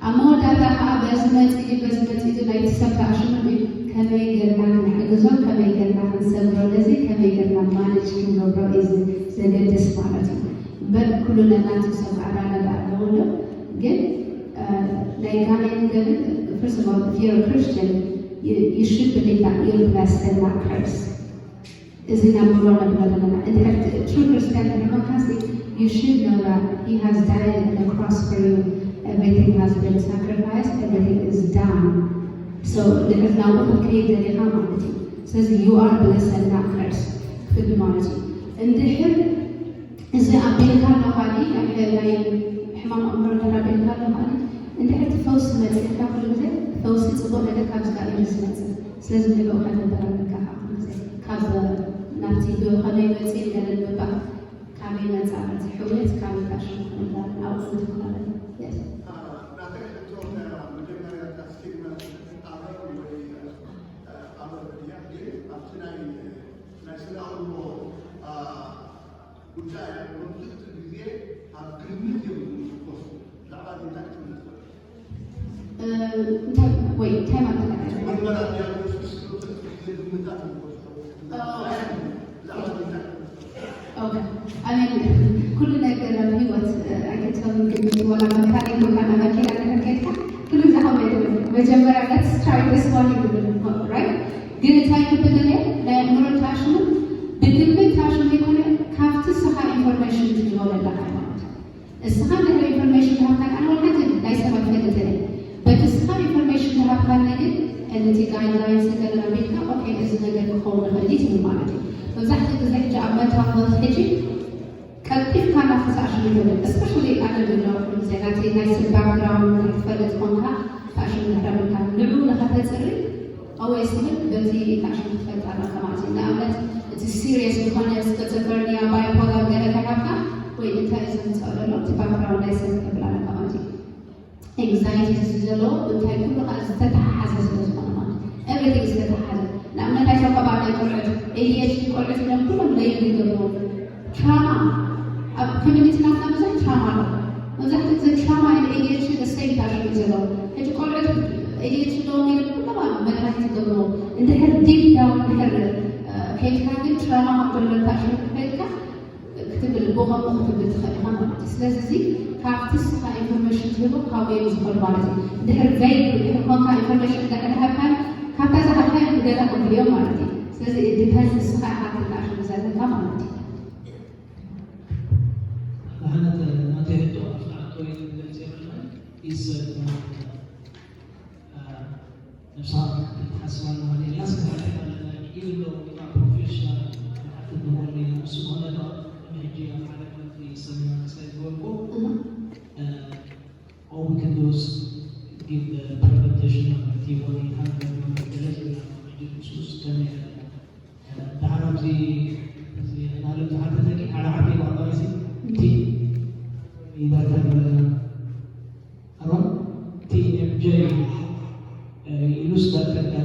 ኣብ መወዳእታ ከዓ በዚ መፂኡ በዚ መፂኡ ናይቲ ሰብ ተኣሽሙ እዩ። ከመይ ገርና ክንሕግዞ ከመይ ገርና ክንሰብሮ ነዚ ከመይ ገርና ማነጅ ክንገብሮ እዩ ዘገድስ ማለት እዩ። እምበር ኩሉ ነናቱ ሰብ ኣራዳዳ ኣለዎ ዶ ግን ናይ ጋኔን ገርን first of all if you're a Christian you, you should believe that you're blessed and not cursed። እዚ ናብ ምሮ ነብሎ ዘለና እንድሕር true Christian ተኾንካሲ you should know that he has died on the cross for you. Everything has been sacrificed, everything is done. So እንድሕር ናብኡ ክትከይድ ደሊኻ ማለት እዩ። ስለዚ you are blessed and not cursed ክትብል ማለት እዩ። እንድሕር እዚ ኣቢልካ ኣለኻ ናይ ሕማም ኣእምሮ እንድሕር ኣቢልካ ኣለኻ እንድሕር እቲ ፈውሲ መፂእካ ኩሉ ግዜ ፈውሲ ፅቡቅ ነገር ካብ እግዚኣብሔር እዩ ዝመፅእ። ስለዚ ንዕኡ ከተበራብርካ ከዓ ኩሉ ግዜ ካብ ናብቲ ብኸመይ መፅእ ገለ ንምባል ካበይ መፃ እቲ ሕውየት ካበይ ታሽሙ ምባል ኣብኡ ንትኾነ። ናተይ ሕቶ መጀመርያ ስቲግማ ኣበር ወይ ኣበር ድያ ግን ኣብቲ ናይ ናይ ስነ ኣእምሮ ጉዳይ መብዛሕትኡ ግዜ ኣብ ግምት እዮም ዝምርኮሱ። ብዛዕባ እዚ እንታይ ክትብል ትኽእል? እንታይ ወይ እንታይ ማለት እዩ? ምርመራ ዲያግኖሲስ ብዙሕ ግዜ ግምታት እዮም ዝወስዱ። ብዛዕባ እዚ እንታይ ክትብል ትኽእል? Okay. I mean ኩሉ ነገር ኣብ ህይወት ኣይከተውን ግምት ወላ መካኒክ ወላ መኪና እንድሕር ከድካ ኩሉ ግዜ ከምኡ ኣይትብል። መጀመርያ let's try this one ይብል right? ግን እንታይ ክብል እየ ናይ ኣእምሮ ታሽሙ ብግምት ታሽሙ ይኮነ ካብቲ ስኻ ኢንፎርሜሽን ትህቦ ዘለካ ማለት እዩ። እስኻ እንድሕር ኢንፎርሜሽን ዝሃብካን ኣነ ወላ ሓንቲ ናይ ሰብ ኣይፈልጥን እየ። በቲ እስኻ ኢንፎርሜሽን ዝሃብካኒ ግን ሕልቲ ጋይድላይንስ ገለ ኣቢልካ ኦኬ እዚ ነገር ክኸውን ይኽእል እዩ ትብል ማለት እዩ። መብዛሕትኡ ግዜ ሕጂ ኣብ መንታል ሄልት ሕጂ ቀልጢፍካ ናብ ተሳእሽሙ ይኽእል especially ኣነ ዘለኹ ግዜ ናቲ ናይ ሰብ ባክግራውንድ ክትፈልጥ ኮንካ ተኣሽሙ ድሕር ኣቢልካ ንዑ ንኸተፅሪ ኣወይ ስብል በቲ ታሽሙ ክትፈልጥ ኣለካ ማለት እዩ። ንኣብነት እቲ ሲሪየስ ዝኾነ ስክዞፈርኒያ ባይፖላር ገለ ከይሃብካ ወይ እንታይ እዩ ዘምፅኦ ዘሎ እቲ ባክግራውንድ ናይ ሰብ ክተብል ኣለካ ማለት እዩ። ኤንግዛይቲ እዚ ዘለዎ እንታይ ኩሉ ከዓ ዝተተሓሓዘ ስለ ዝኾነ ማለት እዩ። ኤቭሪቲንግ ዝተተሓሓዘ ንኣብነት ኣይተኮባ ናይ ቆልዑት ኤዲኤችዲ ቆልዑት ኢሎም ኩሎም ለይብል ይገብርዎ ትራማ ኣብ ኮሚኒቲ ናትና ብዙሕ ትራማ ኣሎ። መብዛሕትኡ ግዜ ትራማ ን ኤዲኤችዲ the same ታሽሙ እዩ ዘለዎ። ሕጂ ቆልዑት ኤዲኤችዲ ኣለዎም ኢሎም ኩሎም ኣብ መድሃኒት ይገብርዎ። እንድሕር ዲፕ ዳውን እንድሕር ከይድካ ግን ትራማ ካብ ዘለካ ሽርክ ከይድካ ክትብል ብኸምኡ ክትብል ትኽእል ኢኻ ማለት እዩ። ስለዚ እዚ ካብቲ ንስኻ ኢንፎርሜሽን ትህቦ ካብኡ እዮም ዝኸዱ ማለት እዩ። እንድሕር ቬግ እንድሕር ኮንካ ኢንፎርሜሽን እንድሕር ሃብካን ካብታ ዝሃብካዮ ብገለ ክብሉ እዮም ማለት እዩ። ስለዚ it depends ንስኻ ኢኻ ትንቃሽ ዘለካ ማለት እዩ። ኣነ ናተይ ሕቶ ኣፍናዕቶ ይገልጽ የብልናይ ኢሰ ነብስኻ ክትሓስባ ኣለዋ ሌላ ስራሕቲ ኣለና ኢብሎ ፕሮፌሽናል ሓፍት ንኾኒ ንሱ ዝኾነ ዶ ሕጂ ኣብ ሓደ ከምቲ ሰሚናር ክሳይ ዝበልኩ all we can do is give the presentation of the T one eight hundred number ገለ ዝብላ ሕጂ ንሱስ ከመይ ደሓር ኣብዚ ናለም ዝሓተተኪ ሓደ ዓበይ ባባይሲ እቲ ኢንዳተር ኣሮን ቲ ኤም ጀ ኢሉ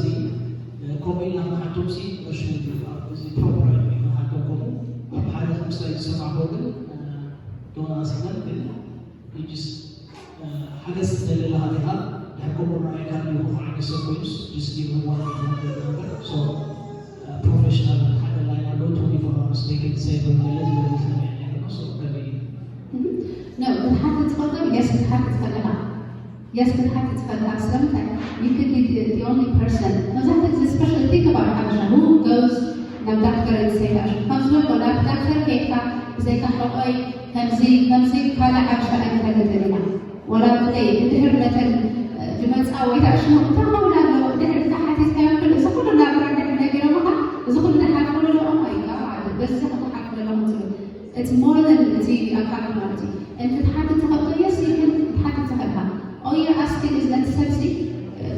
ሲ ከምኡ ኢልና ንሓቶም ሲ እሺ፣ እዚ ፕሮግራም ንሓቶም ከምኡ ኣብ ሓደ ክምሳይ ዝሰማዕዎ ግን ዶና ሲናል ግን ጅስ ሓገዝ ትደሊ ኣለኻ ዲኻ? ድሕር ከምኡ ረኣይካ ድዩ ከምኡ ዓይነት ሰብ ኮይኑስ just give me one example ነገር? So professional ሓደ line ኣሎ twenty-four hours they can save ገለ ዝበለ ሰሚዐ ነይረ። So ከመይ እዩ? No, ክትሓትት ትኽእል፣ yes ክትሓትት ትኽእል ኢኻ። Yes ክትሓትት ትኽእል ኢኻ። ስለምንታይ? You could be the, the only person። መብዛሕትኡ ግዜ special think about ሓበሻ who goes ናብ ዳክተር and say that ከም ዝበልኩ ናብ ዳክተር ከይድካ ብዘይካ ሕቆይ ከምዚ ከምዚ ካልእ ሓበሻ ኣይንፈልጥን ኢና። ወላ ብዘይ እንድሕር ነተን ዝመጻ ወይ ዳኣ ሽሙ እንታይ ክኸውን ኣለዎ እንድሕር እንተሓቲትካዮም ግን እዚ ኩሉ ናብራ እንድሕር ነጊሮምኻ እዚ ኩሉ ዝሓልፈሉ ኣለዎ ማይ ጋድ በዚ ክትሓልፉ ዘለኹም ትብል እቲ more than እቲ ኣካላት ማለት እዩ። እንተ ትሓትት ትኽእል yes you can ክትሓትት ትኽእል ኢኻ። All you're asking is ነቲ ሰብሲ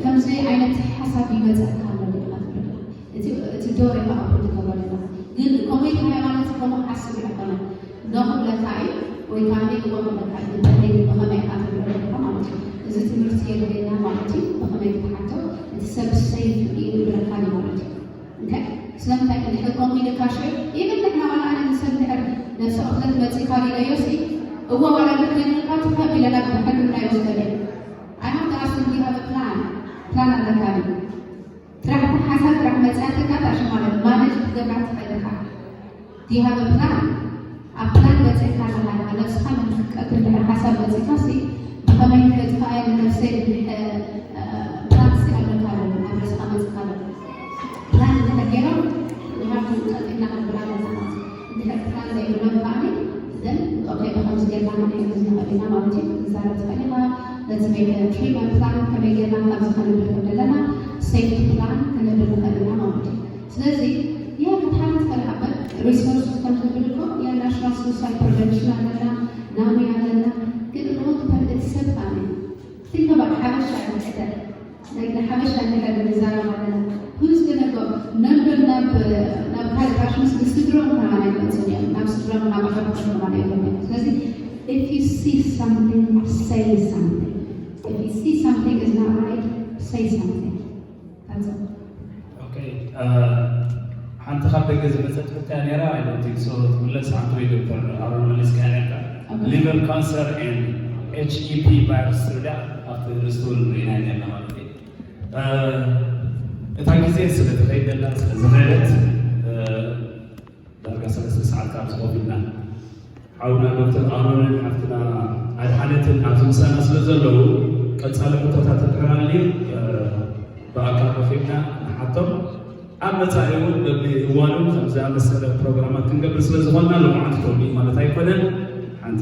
ከምዚ ዓይነት ሓሳብ ይመጸካ ኣሎ ኢኻ ትብል ኢኻ። እቲ እቲ ዶር ኢኻ ኣቦ ትገብሮ ኣለኻ። ግን ኮሜት ሃይማኖት ከምኡ ሓስብ ኣይኮነን። ኖ ክብለካ እዩ ወይ ካሜ እዎ ክብለካ እዩ። እንታይ ብኸመይ ኢኻ ትብሎ ኣለኻ ማለት እዩ። እዚ ትምህርቲ የድልየና ማለት እዩ። ብኸመይ ክትሓቶ እቲ ሰብ ሰይፍ እዩ ይብለካ እዩ ማለት እዩ። Okay? ስለምንታይ እንድሕር ከምኡ ኢልካ ሽዑ ኢብን ንሕና ዋላ ኣነ ንሰብ እንድሕር ነብሰ ቅትለት መጺእካ ኢለዮ ሲ እዎ ዋላ እንድሕር ኢልካ ትኸብ ኢለና ብሕክምና ይወስደኒ። I have to ask you have a plan. ፕላን ኣለካ ድዩ? ጥራሕ ሓሳብ ጥራሕ መፅኣትካ ታሽ ማለት ማነጅ ክትገብራ ትኽእል ኢኻ። Do you have a plan? ኣብ ፕላን በፂሕካ ኣለኻ ኢኻ ነብስኻ ንምፍቃድ እንድሕር ሓሳብ መፂእካ ሲ ብኸመይ ከጥፋእያ ንነብሰይ ዝብል ፕላን ሲ ኣለካ ዶ ኣብ ርእስኻ መፂእካ ኣሎ? ፕላን እንድሕር ገይሮም we have to ቀልጢፍና ክንብላ ኣለና ማለት እዩ። እንድሕር ፕላን ዘይብሎም ከዓኒ then okay ብኸምዚ ጌርና ክንሕግዝ ንኽእል ኢና ማለት እዩ። ክትዛረብ ትኽእል ኢኻ። ነቲ ቤተ ትሪትመንት ፕላን ከመይ ጌርና ካብዚ ከነብል ከም ዘለና ሴፍቲ ፕላን ክንብል ንኽእል ኢና ማለት እዩ። ስለዚ ይህ ክትሓትት ከለካ ሪሶርስ ከም ዝብል እኮ የናሽናል ሱሳይድ ፕሪቨንሽን ኣለና ናሚ ኣለና ግን ሮት በል እቲ ሰብ ጣሚ think about ሓበሻ ይቀደር ናይ ንሓበሻ እንድሕር ንዛረብ ኣለና who's gonna go ነንበር ናብ ናብ ካልእ ራሽምስ ንስድሮም ከማን ኣይመፁን እዮም ናብ ስድሮም ናብ ኣሕዋቶም ከማን ኣይኮኑን እዮም ስለዚ if you see something say something if you see something is not right say something that's all ሓንቲ ካብ ደገ ዝመፀት ሕቶ እያ ነይራ። I don't think so ትምለስ። ሓንቲ ወይ ዶክተር ኣሮን መሊስካ ነርካ። Liver cancer and H E P virus ትብል ኣብቲ ርእስቲ እውን ርኢና ነርና ማለት እዩ። እታ ግዜ ስለ ትኸይድ ዘላ ስለ ዝኸደት ዳርጋ ሰለስተ ሰዓት ካብ ዝኸፍልና ሓውና ዶክተር ኣሮንን ሓፍትና ኣድሓነትን ኣብዚ ምሳና ስለ ዘለዉ ቀፃሊ ሕቶታት እንድሕር ኣልዩ ብኣካል ረኺብና ንሓቶም ኣብ መፃኢ እውን በብእዋኑ ከም ዝኣመሰለ ፕሮግራማት ክንገብር ስለ ዝኾንና ሎማዓንቲ ተውዲእ ማለት ኣይኮነን።